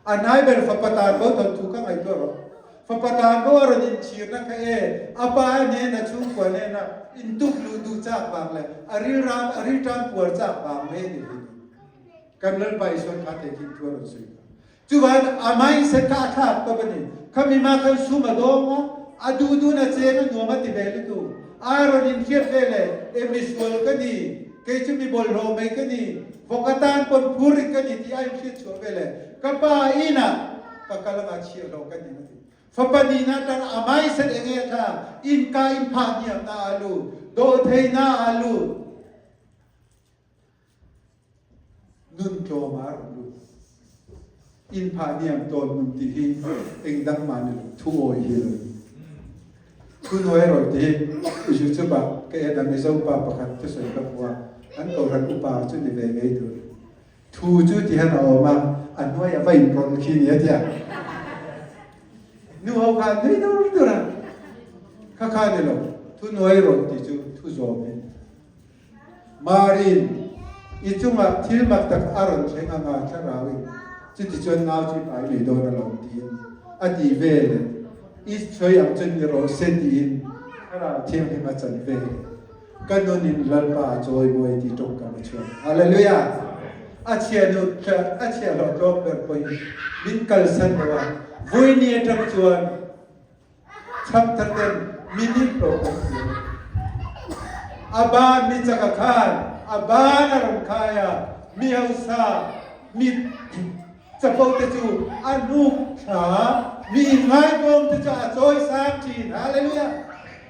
A hnai ber fapa tan bo thawnthu kha ngaihtuah rawh. Fapa tan bo a rawn inchhirna kha e, a pa hnena chhungkua hnena intuk luh duh chak vang leh a rilram a rilṭam puar chak vang mai a ni hlei nen. Kan Lalpa Isuan kha theikhing thu a rawn sawi kha. Chuvan a mindset kha a thlak tawp a ni. Khami mah khan sum a dawng a, a duh duhna cheng a nuam a ti ve lutuk. A rawn inhriat ve leh, e misual ka ni, kei chu mi bawlhhlawh mai ka ni, vawk atan pawn phurit ka ni tih a inhriat chhuah ve leh, ka pa inah ka kal anga chhiahhlawh ka ni a ti. Fapa nihna atang a mindset enge a thlak, inka inphah hniamna a lut, dawhtheihna a lut. Nun tlawm ah a rawn lut. Inn phah niam tawn nun ti hi eng dang mah ni lo, thu awi hi a lo ni. Thu nuai rawi ti hi YouTube ah ka en a Mizo pa pakhat thusawi ka hmu a, an kohhran upa chu ni ve ngei tur. Thu chu ti hian a awm a, a hnuai a va in rawlh khi ni a tia. Nu ho kha an nui dur dur a, kha kha ni lo, thu nuai rawlh ti chu thu zawm hi. Marin, i chungah thil mak tak a rawn thleng anga thlarauin chutichuan nau chu i pai mai dawn alawm tiin a ti vel e. I sawi ang chuan ni rawh se tiin Thlarau Thianghlim a chan vel e. Ka nunin Lalpa a chawimawi tih tawngkam a chhuak. Hallelujah! A chhiahnu a chhiahhlawh tlawm ber pawhin min kalsan lo a, vui ni atang chuan Chhakthar ten minute lo awm ti a ni. A ban mi chak a khan a ban a rawn khai a, mi hausa mi chapo te chu a hnuk thla, mi inngaitawm te chu a chawi sang thin. Hallelujah!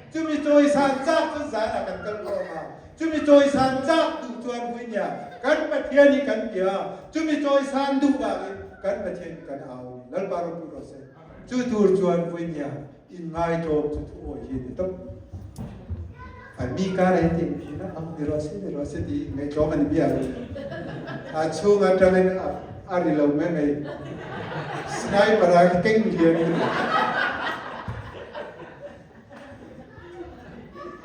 Chumi chawisan chak chuan zanah kan kal khawm a, chumi chawisan chak duh chuan Huinia kan Pathian hi kan bia a, chumi chawisan duh vangin kan Pathian hi kan au a ni. Lalpa ropui rawh se. Chu tur chuan Huinia inngaitawm chu thu awi hi a ni tawp. A mi kar a inting thin a, ang ni rawh se, ni rawh se tiin ngaihtlawm a ni miah lo. A chhung atangin a ri lo mai mai. Sniper a keng hian a ni.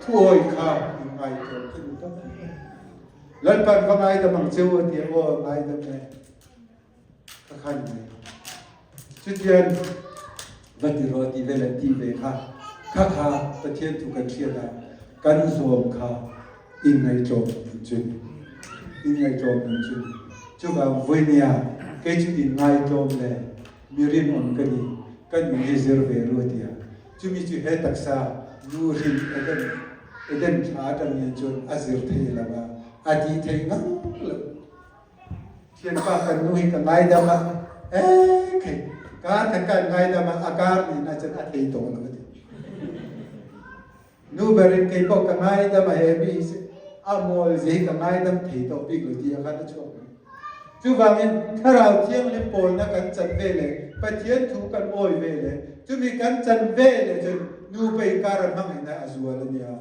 Thu awi kha inngaitawm chu ni tawp. Lalpan va ngaidam ang cheu a ti a, aw ngaidam e. Ka khan mai. Chutian va ti rawh tih vel an tih ve kha, kha kha Pathian thu kan hriat a, kan zawm kha inngaihtlawm nun chu ni. Inngaihtlawm nun chu ni. Chuvang vawinia kei chu inngaihtlawm le mi rinawm ka ni, ka nun hi zir ve ru a ti a. Chumi chu he taksa nu hrin Eden Eden thla atangin chuan a zir thei lo a, a tih theih ngang loh. Thianpa kan nu hi ka ngaidam a, eh khei kar khat ka an ngaidam a, a kar nih na cun a thei tawh lo a ti. Nu berin kei pawh ka ngaidam a he mi hi si a mawl zia hi ka ngaidam thei tawh bik lo ti ah khan a chuak mai. Chuvangin Thlarau Thianghlim pawlna kan chan ve le Pathian thu kan awi ve le chumi kan chan ve le cun nupa inkar a hmangaihna a zual a nia.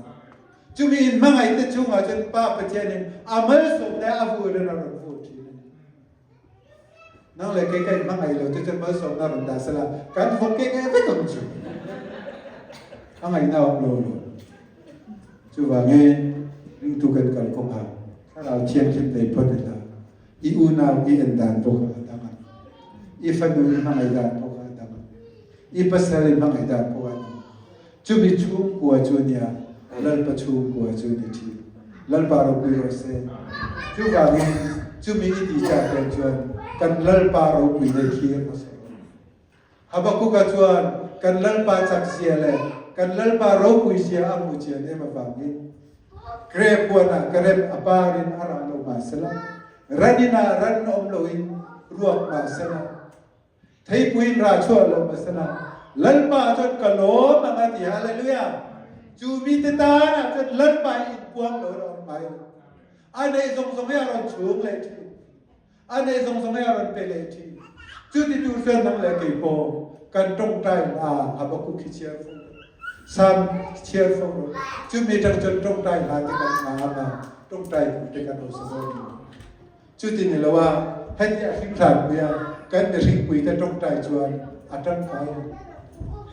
Chumi in hmangaihte chungah chuan Pa Pathianin a malsawmna a vurin a rawn vur thin a ni. Nang leh kei ka in hmangaih lo te chuan malsawmna a rawn dah sela, kan vawk ke nge vek ang chu. A ngaihna a awm lo lo. Chuvangin ringtu kan kal kawngah Thlarau Thianghlim nei phawt ila, i unau i en dan pawh kha a dang ang, i fanu i hmangaih dan pawh kha a dang ang, i pasal i hmangaih dan pawh kha a dang ang. Chumi chhungkua chu nia, Lalpa chhungkua chu ni thin. Lalpa ropui rawh se. Chuvangin chumi i tih chah dawn chuan kan Lalpa ropui nei thlir hmasa rawh. Habakuka chuan kan Lalpa chak zia leh kan Lalpa ropui zia a hmuh chian em avangin Grep huanah ka rem a parin a rah lo mahsela, ran inah ran awm loin ruak mahsela, Theipuiin rah chhuah lo hmasa Lalpa chuan ka lawm ang a ti. Hallelujah! Chu mite tanah chuan Lalpa hi inpuang lo a awm ngai lo. A neih zawng zawng hi a rawn chhung leh thin. A neih zawng zawng hi a rawn pe leh thin. Chuti tur chuan nang leh kei pawh kan tawngtai hla Habakkuk hi chhiar fo rawh. Salm chhiar fo rawh. Chumi atang chuan tawngtai hla te kan ngah ang a, tawngtai tur te kan hausa dawn lo. Chuti ni lo a, heti a hring hlanpui a, kan mihringpui te tawngtai chuan a tangkai a.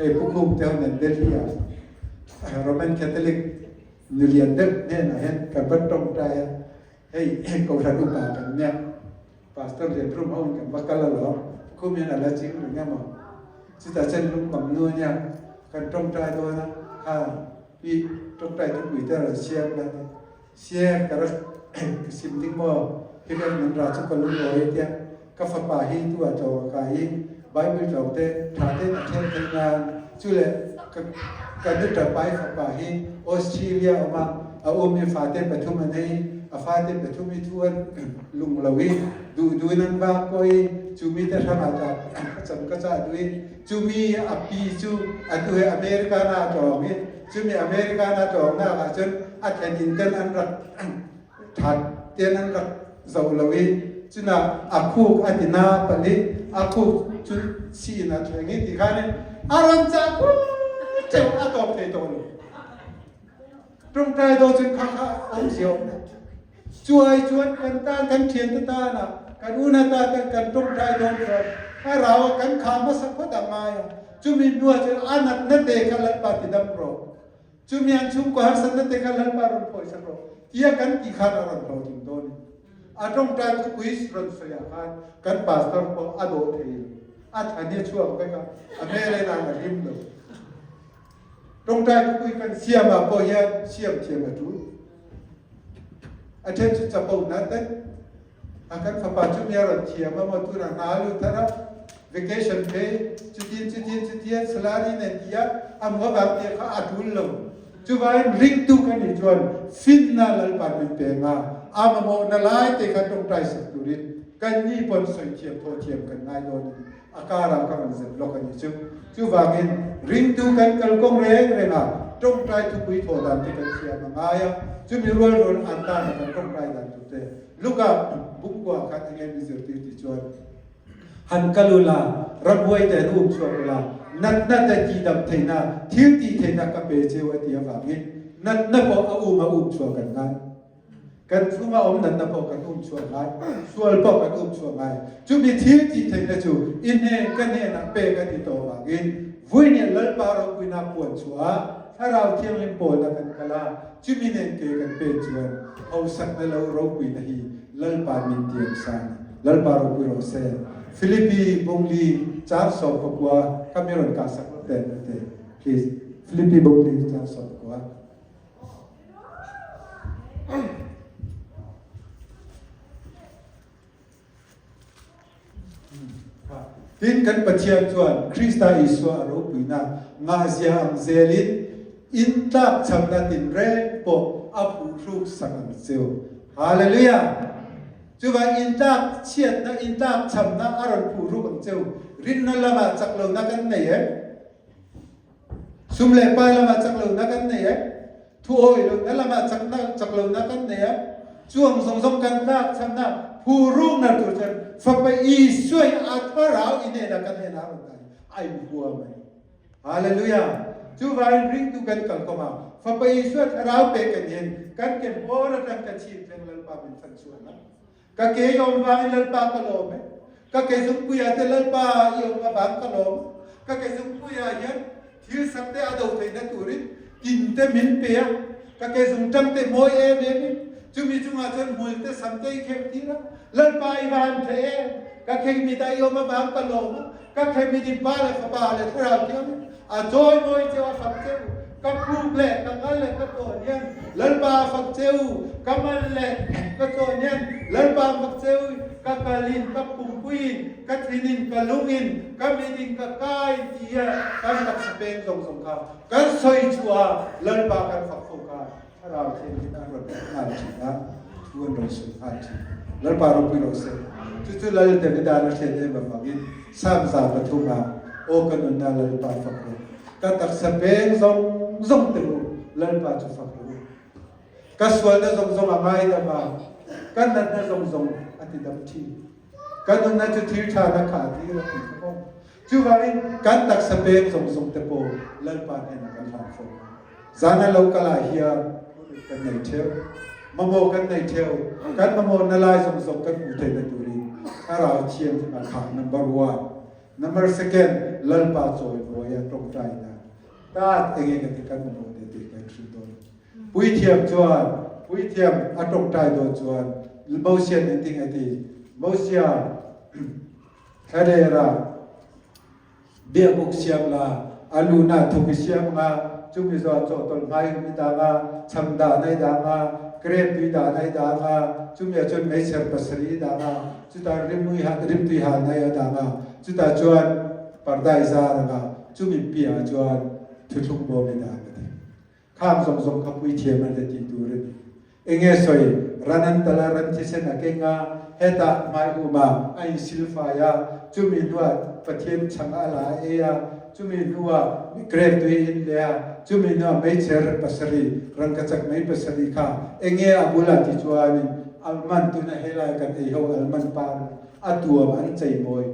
Hei Pu Khum te ho nen Delhi ah Roman Catholic nulian deuh hnenah hian kan va tawngtai a, hei Kohhran upa kan nia, Pastor Lianrum ho in kan va kal alawm, Pu Khum hian a la ching reng emaw? Chutah chuan lungbang nu ania kan tawngtai dawn a, kha pi tawngtai thupui te a rawn siam la te. Siang ka rak ka sim ding maw? Hi rem nan ra cu ka lungawi a tiah ka fapa hi tu ah tlawng a kai i Bible tlawng te ṭha tein a ṭhen thei nain cu le ka ka nuṭa pa i fapa hi Australia um ah a um i fate pathum a nei. A fate pathum i thu an lung lo i duhduh in an vak ko i cu mi te hrang ah tah thlacam ka cah duh i cu mi a pi cu atu hi America na tlawng i Cumi America na tlawngnak ahcun a thlen in ten an rak that ten an rak zoh lo i cunah a khuk a ti na pal i a khuk cu si in a thleng i ti khan in a ron ca ceu a tawp thei tawn lo. Tungtai do cun kha kha om si om Cu ai chuan kan tan kan thian te tan ah kan una ta kan kan tungtai dawn chuan a rau kan kha hmasa phot a ngai a. Chumi hnu ah cun a nat na te kha Lalpa ti dam rawh. Chumi an chungkhar harsat na te kha Lalpa ron phawi sak rawh. Tia kan ti khan a ron hlawhtling dawn in. A tawngtai thupui ron sawi ah khan kan pastor pawh a dawh thei lo. A thlan hi a chuak vek a, a hmel en ah a hlim lo. Tawngtai thupui kan siam ah pawh hian siam thiam a tul. A then cu capo na tet. A kan fapa cu mi a ron thiam a maw tuna hna lu thar a vacation pay cutin cutin cutian salary nen ti ah a mua bang te kha a tul lo. Cuvain ringtu kan i chuan finna lalpan min pe nga a mamawh na lai te kha tawngtai sak turin kan ni pon soi thiam thaw thiam kan ngai dawn ani. A kar ah ka ron zep lok ani chu. Chuvangin ringtu kan kalkawng reng reng ah. Tawngtai thupui thawh dan te kan thiam a ngai a, chumi rual rual an tana kan tawngtai dan tur te Luka bungkua khan enge min zirtir tih chuan han kal ula, ramhuai te han um chhuak ula, natna te tihdam theihna, thil tih theihna ka pe cheu a ti avangin natna pawh a um a um chhuak kan ngai. Kan chunga awm natna pawh kan um chhuah ngai, sual pawh kan um chhuah ngai. Chumi thil tih theihna chu i hnen ka hnenah pek a ti tawh vangin vui nih Lalpa ropuina puan chhuah a, Thlarau Thianghlim pawlna kan kal a, chumi nen ke kan pen chuan hausakna lo ropuina hi Lalpa min tiam sa a ni. Lalpa ropui rawh se. Philippi bungli chang 19 ka mi rawn kahsak lo ten a ti. Please. Philippi bungli chang 19. Tin, kan Pathian chuan Krista Isua a ropuina ngahzia ang zelin in tlakchhamna tinreng pawh a phuhruk sak ang cheu. Hallelujah! Chuvang in tlak chhiatna, in tlakchhamna a rawn phuhruk ang cheu. Rinna lamah chak lohna kan nei em? Sum leh pai lamah chak lohna kan nei em? Thu awih lohna lamah chakna chak lohna kan nei em? Chuang zawng zawng kan tlak chhanna phu rukna tur chuan Fapa Isua in a thlarau i hnenah kan hnenah a rawn dah hi a inhuam a ni. Hallelujah! Chuvangin ringtu kan kal kawng a, Fapa Isua thlarau pek kan hian kan ke hmawr atang ka chhip thleng Lalpa min fan chhuah ang. Ka ke i awm vangin Lalpa ka lawm e. Ka ke zungpuiah te Lalpa i awm avang ka lawm a. Ka ke zungpuiah hian thil sak te a do theihna turin tin te min pe a. Ka ke zungtang te mawi em em in chumi chungah chuan hmul te sam te i kheuh tir a. Lalpa i van the em. Ka kheng mit ah i awm avang ka lawm a. Ka khe mit in Pa le Fapa le Thlarau Thianghlim a chawimawi cheu a fak cheu. Ka khuk le ka ngal le ka tawn hian Lalpa a fak cheu. Ka mal le ka chawn hian Lalpa a fak cheu. Ka kal in ka pumpui in ka thin in ka lung in ka mit in ka ka in ti hian kan taksa peng zawng zawng kha kan sawi chhuah a Lalpa kan fak fo kha Thlarau Thianghlim an rawn kal nghal thin a, thu an rawn sawi nghal thin. Lalpa ropui rawh se. Chu chu Lal Davida'n a hriat em avangin Psalm 103 ah, Aw ka nunna Lalpa fak rawh, ka taksa peng zawng zawng te u, Lalpa chu fak rawh u. Ka sualna zawng zawng a ngaidam a, ka natna zawng zawng a tidam thin. Ka nunna chu thil tha na khah tir a ti kha maw. Chuvangin kan taksa peng zawng zawng te pawh Lalpa hnenah kan hlan fo. Zan a lo kal ah hian phurrit kan nei theuh, mamawh kan nei theuh, kan mamawhna lai zawng zawng kan hmuh theihna turin Thlarau Thianghlim a khah number one. Number second, Lalpa chawimawi a tawngtaina tat enge kan ti kan mamawh te tih kan hrilh dawn. Puithiam chuan puithiam a tawngtai dawn chuan Mosian engtin a ti? Mosia Thlalera biakbuk siam la, a luna thuk i siam nga, chumi zaw chawhtawlh hmai um i dah nga, cham dah na i dah nga, krem tui dah na i dah nga, chumi ah cun meichher pasarih i dah nga, chutah rimui rimtui hal na i dah nga, chutah chuan parda i zar anga, chumi piah ah chuan thuthlung bawm i dah nga ti. Khang zawng zawng kha puithiam an la tih tur a ni. Enge sawi, ran an tal a, ran thisen a keng a, hetah hmai um ah a insilfai a, chumi hnuah Pathian chhang a la a ei a, chumi hnuah grep tui a in leh a, chumi hnuah meichher pasarih, rangkachak mei pasarih kha enge a bulah ti chuanin almond tuna helai kan ei ho almond par a tuam an cheimawi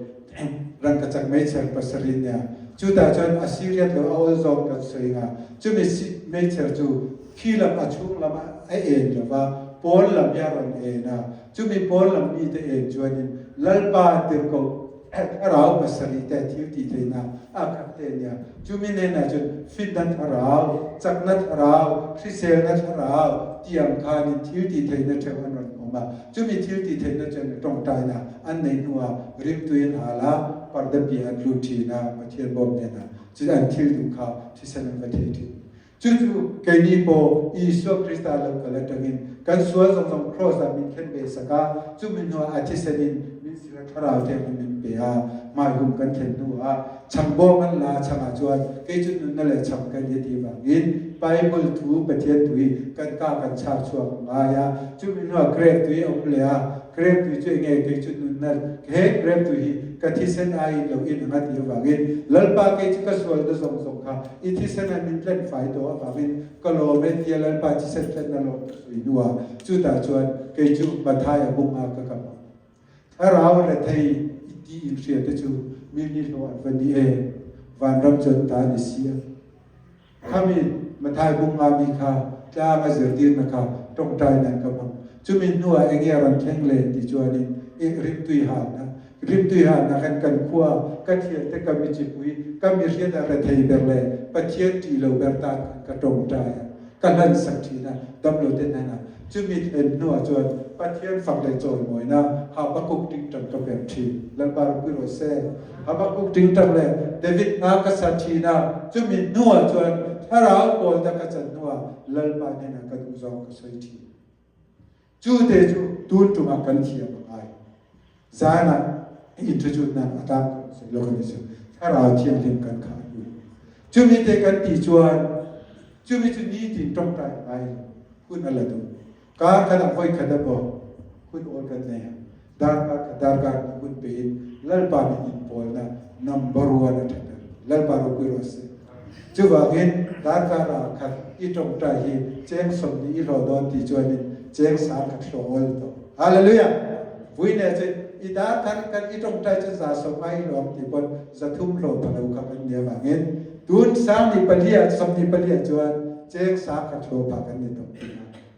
rangkachak meichher pasarih nia. Chutah chuan a siriat lo a awl zawk kan sawi nga. Chumi meichher chu khi lam a chhung lam a en lo va, pawn lam hi a rawn en a. Chumi pawn lam mite en chuanin Lalpa tirhkoh thlarau pasarih te thil tih theihna a khat te nia. Chumi hnenah chuan finna thlarau, chakna thlarau, hriselna thlarau tih ang khanin thil tih theihna theuh an rawn awm a. Chumi thil tih theihna chuan tawngtaina an neih hnuah rimtui an hal a, parda piah an lut thin a, Pathian bawm hnenah chu an thil duh kha thisen an va thei thin. Chu chu keini pawh Isua Krista lo kal atangin kan sual zawng zawng Kraws ah min khen ve sak a, chumi hnuah a thisenin min zir a Thlarau Thianghlim min pe a, hmaihum kan thlen hnuah chhangbawm an la a chhangah chuan kei chu nunna leh chhang ka ni a tih vangin Bible thu Pathian thu hi kan ka kan chhar chhuak ngai a, chumi hnuah grep tui a awm leh a, grep tui chu enge kei chu nunna he grep tui hi ka thisen aiin lo in ang a tih avangin Lalpa kei chu ka sualna zawng zawng kha i thisena min tlen fai tawh avangin ka lawm e tia Lalpa thisen tlenna lawm ka sawi hnuah chutah chuan kei chu Mathaia bunga ka kam ang. Thlarau rethei i ti inhria te chu mi nihlawh an va ni e, vanram chu an ta a ni si a. Khami Mathai bunga mi kha tlang a zirtirna kha tawngtai nan ka hmang. Chumi hnuah enge a rawn thleng le ti chuanin i rimtui halna, rimtui halna khan kan khua, ka thiante, ka michipui, ka mihriat a rethei ber leh Pathian ṭih lo ber tan khan ka tawngtai a, ka hlansak ṭhin a, damlo te hnenah. Chumi thlen hnuah chuan Pathian fak leh chawimawina Habakkuk tingtang ka per ṭhin. Lalpa ropui rawh se. Habakkuk tingtang leh David hna ka sa ṭhin a, chumi hnuah chuan thlarau pawlna ka chan hnuah Lalpa hnenah ka duhzawng ka sawi ṭhin. Cu te cu tun ṭumah kan thiam a ngai. Zan ah introduce nan a tang kan sawi lo kan i cu thlarau thianghlim kan khah hnu. Cumi te kan ti chuan cumi cu nitin ṭongṭai a ngai lo. Hun a la duh. Kar khat ah voi khat a bawk. Hun awl kan nei a. Darkar khat darkar hnih hun pe in Lalpa min in pawlna number one a ṭha ber. Lalpa ropui rawh se. Chuvangin darkar ah khat i ṭongṭai hi cheng 20 i hlawh dawn ti chuan in cheng sang khat hlawh awl tawh. Hallelujah! Vui ne cun i darkar kan i ṭongṭai cun 150 i hlawh ti pawn 300 hlawh pha lo kha kan nia vangin tun sang ni pali ah 24 ah chuan cheng sang khat hlawh pha kan ni tawh ti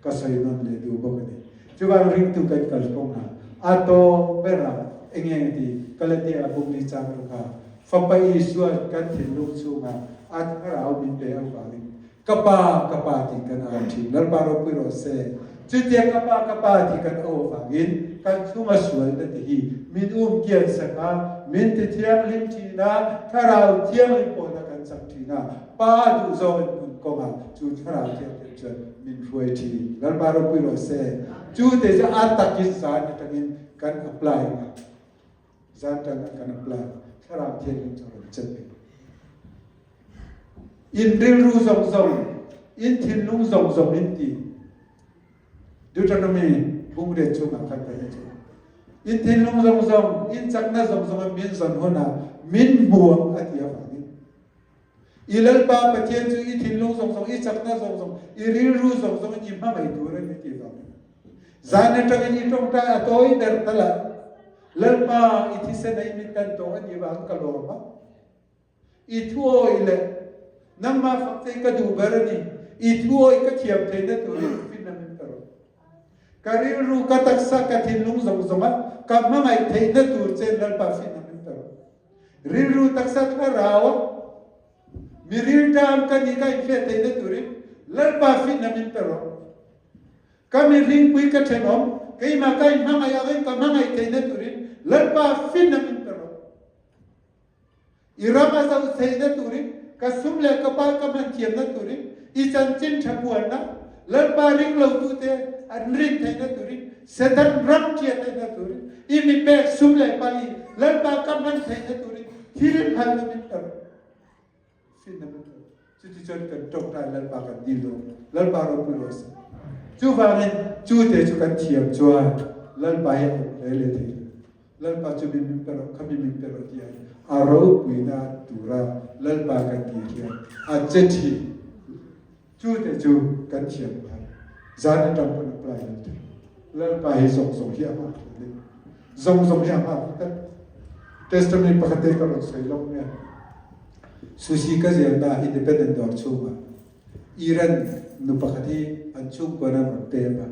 ka soi non le duh bawk ani. Chuvang ringtu kan kal kong ah a to ber ah enge ti Galatia bung ni chang ru kha Fapa Isua kan thinlung chungah a thlarau min pe avangin ka pa ka pa ti kan au thin. Lalpa ropui rawh se. Chutia ka pa ka pa ti kan au avangin kan chunga sual na ti hi min um kian sak a, min ti thianghlim thin a, thlarau thianghlim pawhna kan chak thin a, pa duh zawng in nun kongah chu thlarau thianghlim chuan min hruai thin. Lalpa ropui rawh se. Chu te chu a takin zan atangin kan apply nga. Zan tang ah kan apply. Thlarau thianghlim chu rawn chet ve. In rilru zawng zawng, in thinlung zawng zawng in ti. Deuteronomy bung riat chungah khan kan i cu. In thinlung zawng zawng, in chakna zawng zawng in min zon hun ah min hmuang a ti avangin I Lalpa Pathian cu i thinlung zawng zawng, i chakna zawng zawng, i rilru zawng zawng in i hmangaih tur a ni ti vangin. Zan aṭangin i ṭawngṭai a tawi ber tal ah Lalpa i thisen a i mit kan tawh a nih vang ka lawm a. I thuawi le nangmah fak thei ka duh ber a ni. I thuawi ka thiam theihna turin finna min pe rawh. Ka rilru, ka taksa, ka thinlung zawng zawng ah ka hmangaih theihna tur che Lalpa finna min pe rawh. Rilru taksa thlarau a mi rilṭam ka nih ka inhriat theihna turin Lalpa finna min pe rawh. Ka mi ringpui ka ṭhenawm, keimah ka inhmangaih angin ka hmangaih theihna turin Lalpa finna min pe rawh. I ram a zoh theihna turin ka sum leh ka pa ka hman thiamna turin i chanchin ṭha puanna Lalpa ring lotute an rin theihna turin Satan ram ṭiat theihna turin i mi pek sum leh pai i Lalpa ka hman theihna turin thil phalna min pe rawh. Finna min pe rawh. Cuticun kan ṭawngṭai Lalpa kan dil dawn. Lalpa ropui rawh seh. Chuvangin cu te cu kan thiam chuan Lalpa hi a um hle le thei lo. Lalpa cu mi min pe rawh, kha mi min pe rawh tiah a ropuina tura Lalpa kan ti hian a che ṭhin. Cu te cu kan thiam ngai. Zan aṭang pawn apply lo thei. Lalpa hi zong zong hi a hngak hlei. Zong zong hi a hngak hlei. Testimony pakhat te ka ron soi long nge. Sushi ka zialna independent dawr chungah Iran nu pakhat hi an chungkua nan ron pem a.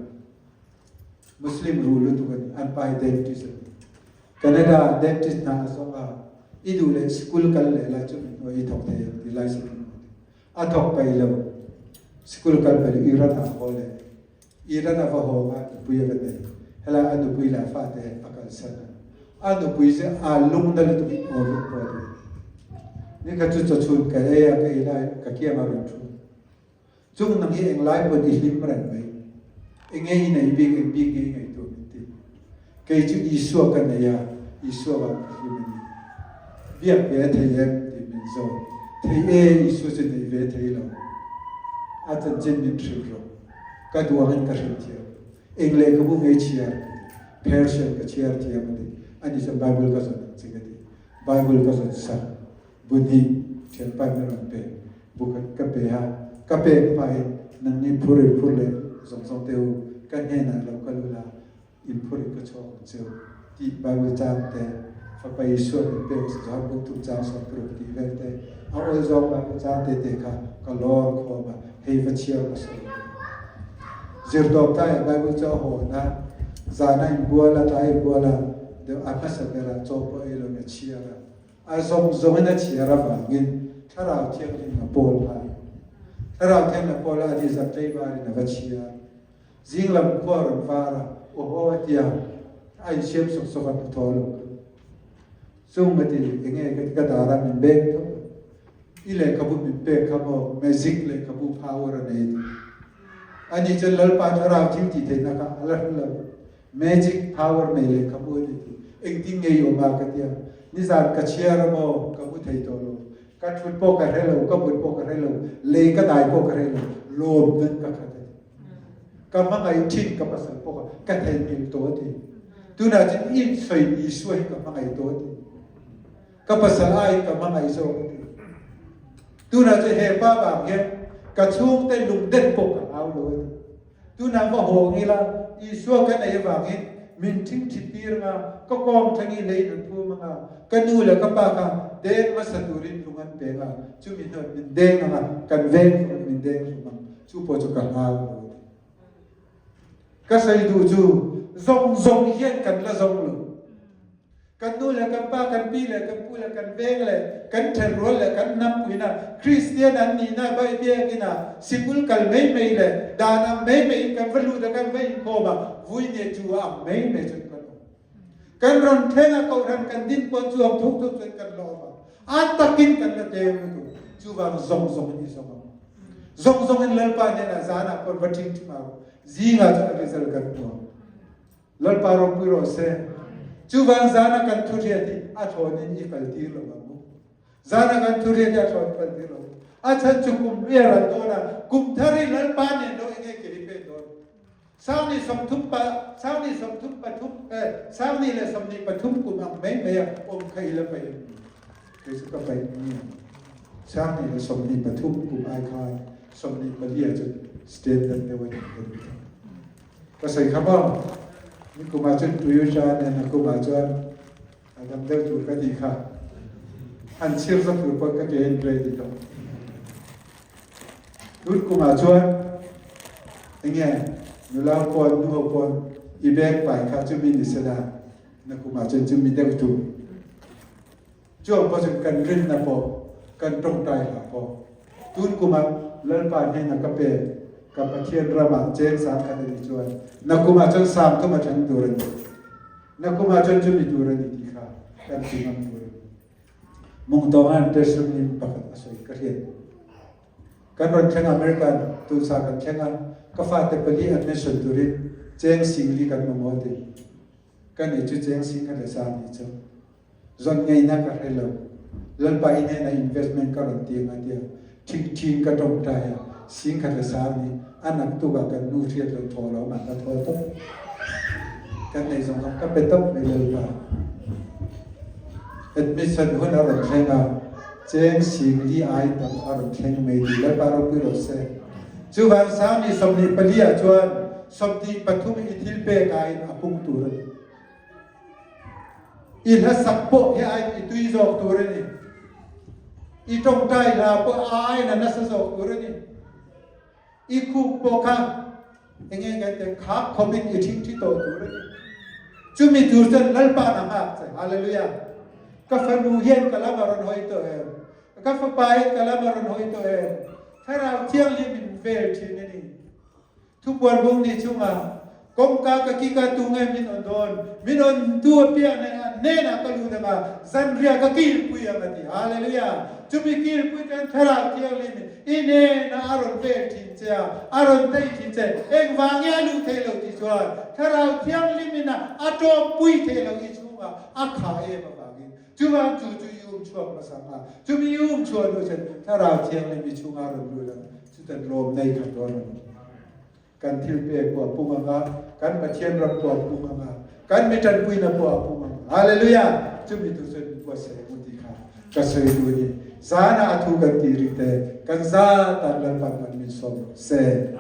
Muslim ru lutuk an an pa hi dentist an ni. Canada dentist hna a zong ah i duh le school kal le la cu min i thok thei ang ti license an a thok pai lo. School kal pai lo Iran ah haw le Iran a va haw ah nupui a va nei. Hela a nupui le a fate a kal san a. A nupui cu aa lung na lutuk in aw lung pawl. Ni kha cu chawchun ka ei a ka ei lai ka kiang a run thu. Cung nang hi englai pawn i hlim reng mai. Enge i nei bik eng bik nge i ngaihtuah min ti. Kei cu Isua ka nei a, Isua vang ka hlim a ni. Biak ve a thei em ti min zawt. Thei e, Isua cu nei ve thei lo. A chanchin min hrilh rawh. Ka duang in ka hrilh thiam. Eng lehkhabu nge chhiar ka ti. Persian ka chhiar thiam a ti. Ani cun Bible ka zoh ning cing a ti. Bible ka zawn sak. Bu hnih ṭhianpa in a rawn pe. Bu khat ka pe a, ka pek hmain nangni phur in phur leh zawng zawng te u, ka hnenah lo kal ula, in phur in ka chhuak ang che u tih Bible caang te, Fapa Jesuh min pek Johan buk chang 60 tih vel te, a awl zawng Bible caang tete kha ka lawr khawm a, hei va chhiar hmasa u. Zirtawp tlaiah Bible cu a hawn a, zan ah in bual a, tlai in bual a, deuh a hmasa ber ah caw pawh ei lo in a chiar a. A zongzong in a chiar avangin Thlarau Thianghlim a pawl hai. Thlarau Thianghlim a pawl a, ani zan tlaivar in a va chiar. Zinglam khua rawn var a, aw a tia, a insiam sawk sawk a, ka thaw lo ka. Chung a ti, enge ka ti, ka dar a min beng thawk a. I lehkhabu min pek kha maw magic lehkhabu power a nei ti. Ani chuan Lalpa Thlarau thil tih theihna kha a la hre lo. Magic power nei lehkhabu a ni ti. Engtin nge i awm a ka tia. Nizan ka chhiar a maw ka hmu thei tawh lo. Ka thut pawh ka hre lo, ka mut pawh ka hre lo, lei ka dai pawh ka hre lo, lawm nan ka khat a ti. Ka hmangaih thin ka pasal pawh kha ka theihnghilh tawh a ti. Tunah chuan i sawi Isua hi ka hmangaih tawh a ti. Ka pasal aiin ka hmangaih zawk a ti. Tunah chuan he pa vang hian ka chhungte lungden pawh ka hlau lo a ti. Tunah va haw ila Isua ka neih avangin min thingthi tir anga, ka kawng thleng i lei an phum anga, ka nu leh ka pa kha deng hmasa turin lung an peng a, chumi hnuah min deng anga, kan veng zawngin min deng hlum ang, chu pawh chu ka hlau lo a ti. Ka sawi duh chu zawng zawng hian kan la zawng lo. Kan nu le kan pa, kan pi le kan pu le kan veng le kan ṭhenrual le kan hnampuina Kristian an nihna bai biakinn ah sikul kal mai mai le dan ang mai mai in kan va lut a kan va inkhawm a vui ne cu a ang mai mai cun kan um. Kan ron thleng a kohhran kan din pawn cu ang thuk thuk cun kan lawm a a takin kan la tlem lutuk. Cuvang zong zong in i zong ang. Zong zong in Lalpa hnenah zan ah pawn va ṭhingṭhim au zing ah cun a result kan hmu ang. Lalpa ropui rawh seh. Cu van zan ah kan thuriat i a thlawn in i kal tir lo ang u. Zan ah kan thuriat i a thlawn kal tir lo. A chan cu kum rial an dawn ah kum thar i Lalpa nen lo enge ke hi pen dawn. Sang ni 30 pa sang ni 33 eh sang ni le 23 kum ang mai mai ah om kha ila pai ang. Kei cu ka pai ni ang. Sang ni le 23 kum ai khan 24 ah cun standard deuh in ka duh. Ka sawi kha maw? Nikum ah cun Toyota nen a kum ah cun a dam deuh tur ka ti kha. An chir zok tur pawh ka ke in ready tawh. Tun kum ah chuan enge nula pawn nuho pawn i bag pai kha chumi ni sela na kum ah cun chumi deuh tur. Chuang pawh cun kan rinna pawh kan tawngtai hlah pawh tun kum ah Lalpa hnenah ka pek ka Pathian ram ah cheng sang khat ani chuan na kum ah cun sang thum a thleng tur ani na kum ah cun cumi tur ani ti kha kan ti ngam tur ani mungtawng an testimony pakhat a soi ka hriat kan ron thleng American tulsa kan thleng a ka fate pali admission turin cheng singli kan mamawh ti kan i cu cheng sing khat le sang ni cu Zon ngeihnak ka hre lo. Lalpa inn he na investment ka ron ti nga tiah ṭhingṭhi in ka ṭongṭai ah sing khat le sang nih a nak tuk ah kan nu hriat lo thaw lo ma ka thaw top. Kan nei zong ka pe top mai Lalpa. Admission hun a ron thleng ah cheng sing li ai tam a ron thleng mai ti Lalpa ropui ro seh. Cu van sang ni 24 ah chuan 23 i thil pek ah in a pung tur a ni. I hlasak pawh hi ai i tui zawk tur a ni. I ṭawngṭai hla pawh ai na nasa zawk tur a ni. I khuk pawh kha enge kan te khak khawp in i ṭhingṭhi tawh tur a ni. Chumi tur chuan Lalpa na hngak che. Hallelujah. Ka fanu hian ka lam a rawn hawi tawh em? Ka fapa hian ka lam a rawn hawi tawh em? Thlarau Thianghlim in vel ṭhin a ni. Thupuan bung ni chungah kawngka ka kik a tu nge min on dawn? Min on tu apiang hnenah ka lut anga zanriah ka kilpui ang a ti. Hallelujah! Chumi kilpui chuan Thlarau Thianghlim i hnenah a rawn vel thin che a, a rawn tei thin che. Engvang nge a luh thei lo tih chuan Thlarau Thianghlim in a tawmpui thei lo i chhungah a khah em avangin. Chuvang chu chu i um chhuak hmasa anga chumi i um chhuah hnu chuan Thlarau Thianghlim i chhungah a rawn lut ang. Chutan lawm nei khat dawn a ni. Kan thil pek pawh a pung anga, kan Pathian ram pawh a pung anga, kan mi tanpuina pawh a pung anga. Hallelujah! Chumi tur chuan min buatsaih ang u. Ka sawi duh a ni. Zanah a thu kan tih ri te kan za tan Lalpan man min sawm rawh se.